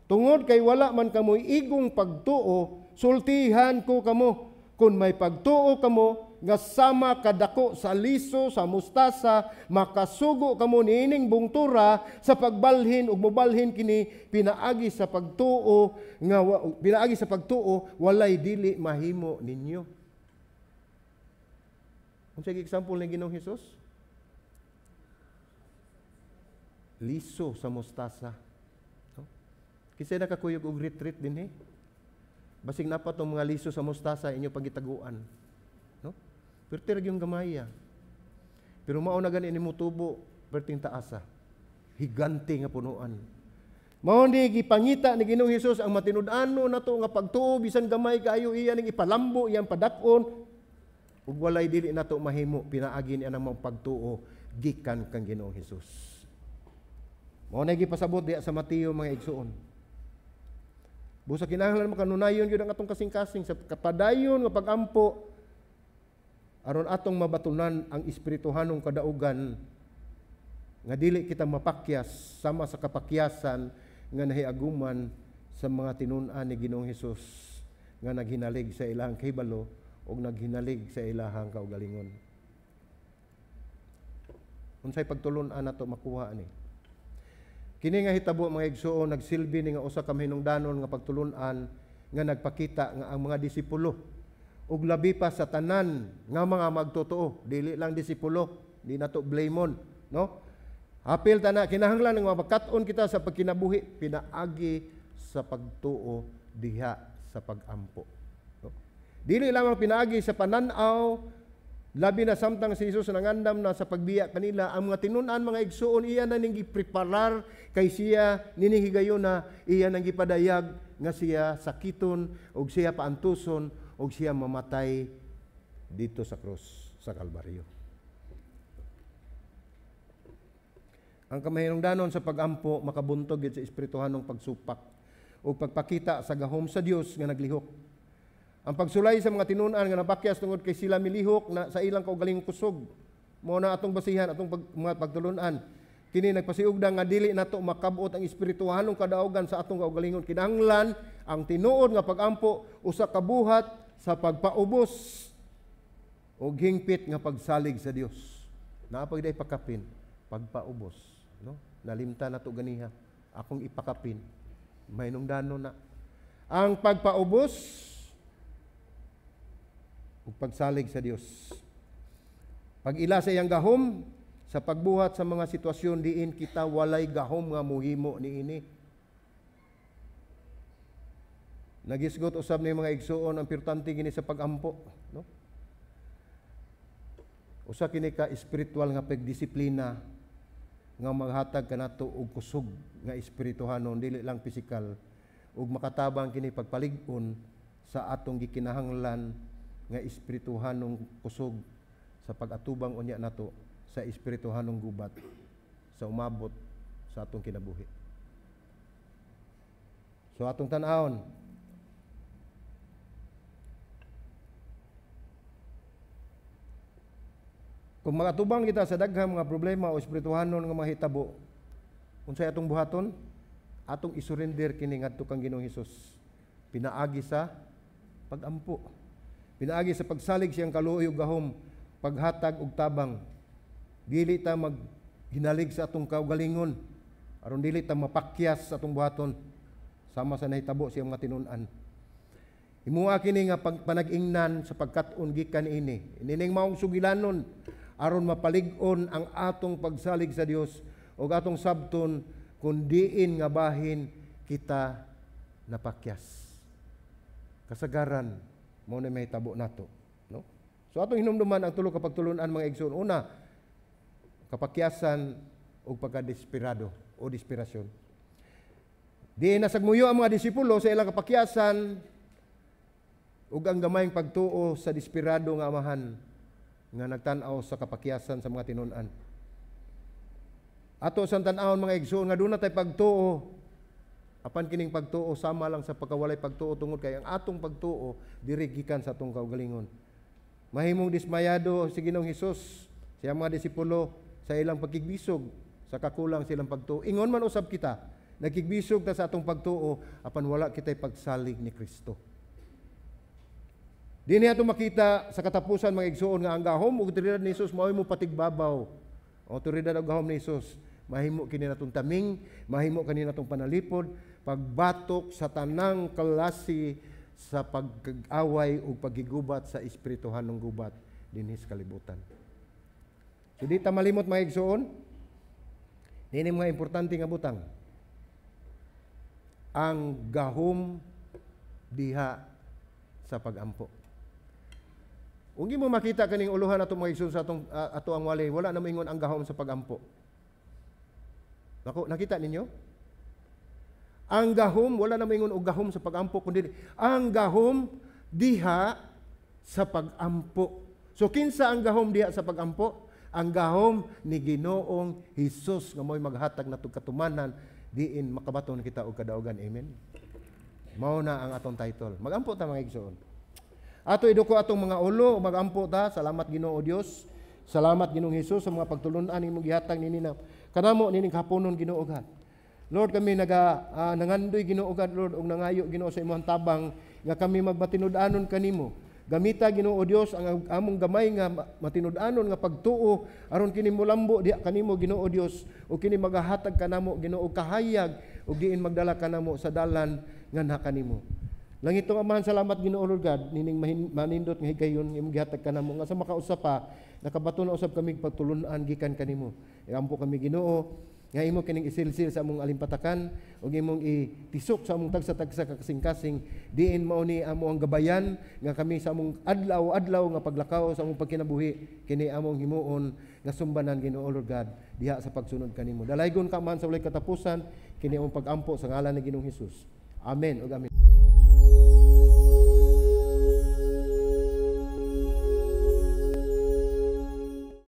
"Tungod kay wala man kamoy igong pagtuo, sultihan ko kamo, kung may pagtuo kamo nga sama kadako sa liso sa mustasa, makasugo kamo niining bungtura sa pagbalhin ug mobalhin kini pinaagi sa pagtuo nga pinaagi sa pagtuo walay dili mahimo ninyo." Unsa example ni Ginoong Hesus? Liso sa mustasa. No? Kinsa nakakuyog og retreat dinhi? Basig napa tong mga liso sa mustasa inyo pagitaguan. No? Perti ra gyud gamaya. Pero mao na gani nimo tubo perting taasa. Higante nga punuan. Mao ni gipangita ni Ginoong Hesus ang matinud-ano nato nga pagtuo bisan gamay kaayo iya ning ipalambo, iyang padak-on ug walay dili nato mahimo pinaagi ni anang maong pagtuo gikan kang Ginoong Hesus. Mao na gipasabot diha sa Mateo, mga igsuon. Busa kinahanglan makanunayon gyud ang atong kasing-kasing sa kapadayon nga pagampo aron atong mabatunan ang espirituhanong kadaugan nga dili kita mapakyas sama sa kapakyasan nga nahiaguman sa mga tinun-an ni Ginoong Hesus nga naghinalig sa ilahang kahibalo ug naghinalig sa ilahang kaugalingon. Unsay pagtulun-an nato makuha ani? Kini nga hitabo, mga igsuon, nagsilbi ni nga usa ka mahinungdanon nga pagtulun-an nga nagpakita nga ang mga disipulo ug labi pa sa tanan nga mga magtotoo, dili lang disipulo, di nato blameon, no? Apil tana kinahanglan nga makat-on kita sa pagkinabuhi pinaagi sa pagtuo diha sa pagampo. No? Dili lamang pinaagi sa panan-aw, labi na samtang si Jesus nangandam na sa pagbiya kanila. Ang mga tinun-an, mga igsuon, iya na ning gipreparar kay siya nining higayona iya nang gipadayag nga siya sakiton ug siya paantuson ug siya mamatay dito sa krus sa Kalbaryo. Ang kamahinungdanon sa pagampo makabuntog gid sa espirituhanong pagsupak ug pagpakita sa gahom sa Dios nga naglihok. Ang pagsulay sa mga tinun-an nga napakyas tungod kay sila milihok na sa ilang kaugalingong kusog. Mao na atong basihan atong mga pagtulun-an. Kini nagpasiugda nga dili nato makabot ang espirituhanong kadaugan sa atong kaugalingon. Kinahanglan ang tinuod nga pagampo usa ka buhat sa pagpaubos og hingpit nga pagsalig sa Dios. Naa pag day pakapin, pagpaubos, no? Nalimta nato ganiha akong ipakapin. Mahinungdanon na ang pagpaubos ug pagsalig sa Dios. Pag-ila sa iyang gahom sa pagbuhat sa mga sitwasyon diin kita walay gahom nga muhimo niini. Nagisgot usab ni mga igsuon ang importante kini sa pagampo, no? Usa kini ka espiritual nga pagdisiplina nga maghatag kanato og kusog nga espirituhanon, dili lang pisikal, ug makatabang kini pagpalig-on sa atong gikinahanglan nga espirituhanong kusog sa pag-atubang unya nato sa espirituhanong gubat sa umabot sa atong kinabuhi. So atong tan-awon, kung makatubang kita sa daghang mga problema o espirituhanon nga mahitabo, unsay atong buhaton? Atong isurrender kini ngadto kang Ginoong Hesus. Pinaagi sa pagampo. Pinaagi sa pagsalig siyang kaluoy ug gahom, paghatag og tabang. Dili ta maghinalig sa atong kaugalingon aron dili ta mapakyas sa atong buhaton sama sa nahitabo siyang mga tinun-an. Himuha kini nga panag-ingnan sa pagkat-on gikan ini. Inining maong sugilanon aron mapalig-on ang atong pagsalig sa Dios ug atong sabton kun diin nga bahin kita napakyas. Kasagaran mao na mahitabo nato, no? So atong hinumduman ang tulo ka pagtulun-an, mga igsoon. Una, kapakyasan ug pagkadesperado o desperasyon. Diin nasagmuyo ang mga disipulo sa ilang kapakyasan ug ang gamayng pagtuo sa desperado nga amahan nga nagtan-aw sa kapakyasan sa mga tinun-an. Ato sa tan-awon, mga igsoon, nga duna tay pagtuo, apan kining pagtuo sama lang sa pagkawalay pagtuo tungod kay ang atong pagtuo diri gikan sa atong kaugalingon. Mahimong dismayado si Ginoong Hesus siya mga disipulo sa ilang pagkigbisog sa kakulang silang pagtuo. Ingon man usab kita, nagkigbisog ta sa atong pagtuo apan wala kitay pagsalig ni Kristo. Dinhi ato makita sa katapusan, mga igsuon, nga ang gahom ug otoridad ni Hesus mao'y mo patigbabaw. Ang otoridad ug gahom ni Hesus mahimo kini natong taming, mahimo kini natong panalipod, pagbatok sa tanang klase sa pag-away ug paggigubat sa espirituhanong gubat dinhi sa kalibutan. So di ta malimot, mga igsuon, nini mga importante nga butang. Ang gahom diha sa pagampo. Kung di mo makita kaning uluhan atong mga igsoon sa atong ato ang wali, wala na moingon ang gahom sa pagampo. Nako, nakita ninyo? Ang gahom, wala na maingon og gahom sa pagampo, kundi ang gahom diha sa pagampo. So kinsa ang gahom diha sa pagampo? Ang gahom ni Ginoong Hesus nga mo'y maghatag natong katumanan diin makabaton kita og kadaugan. Amen. Mao na ang atong title. Magampo ta, mga igsoon. Ato iduko atong mga ulo, magampo ta. Salamat, Ginoo Dios. Salamat, Ginoong Hesus, sa mga pagtulun-an imong gihatag nini na kanamo nining haponon, Ginoo God. Lord, kami naga nangandoy, Ginoo God, Lord, ug nangayo, Ginoo, sa imong tabang nga kami magmatinud-anon kanimo. Gamita, Ginoo Dios, ang among gamay nga matinud-anon nga pagtuo aron kini molambo diha kanimo, Ginoo Dios, ug kini magahatag kanamo, Ginoo, kahayag ug diin magdala kanamo sa dalan nga na kanimo. Langitong Amahan, salamat, Ginoo Lord God, nining manindot nga higayon imong gihatag kanamo nga sa makausa pa nakabaton na usab kami pagtulun-an gikan kanimo. Iampo kami, Ginoo, nga imo kining isilsil sa among alimpatakan ug imong itisok sa among tagsa-tagsa ka kasing-kasing diin mao ni amo ang gabayan nga kami sa among adlaw-adlaw nga paglakaw sa among pagkinabuhi, kini among himuon nga sumbanan, Ginoo Lord God, diha sa pagsunod kanimo. Dalaygon ka man sa walay katapusan. Kini among pagampo sa ngalan ni Ginoong Hesus. Amen ug amen.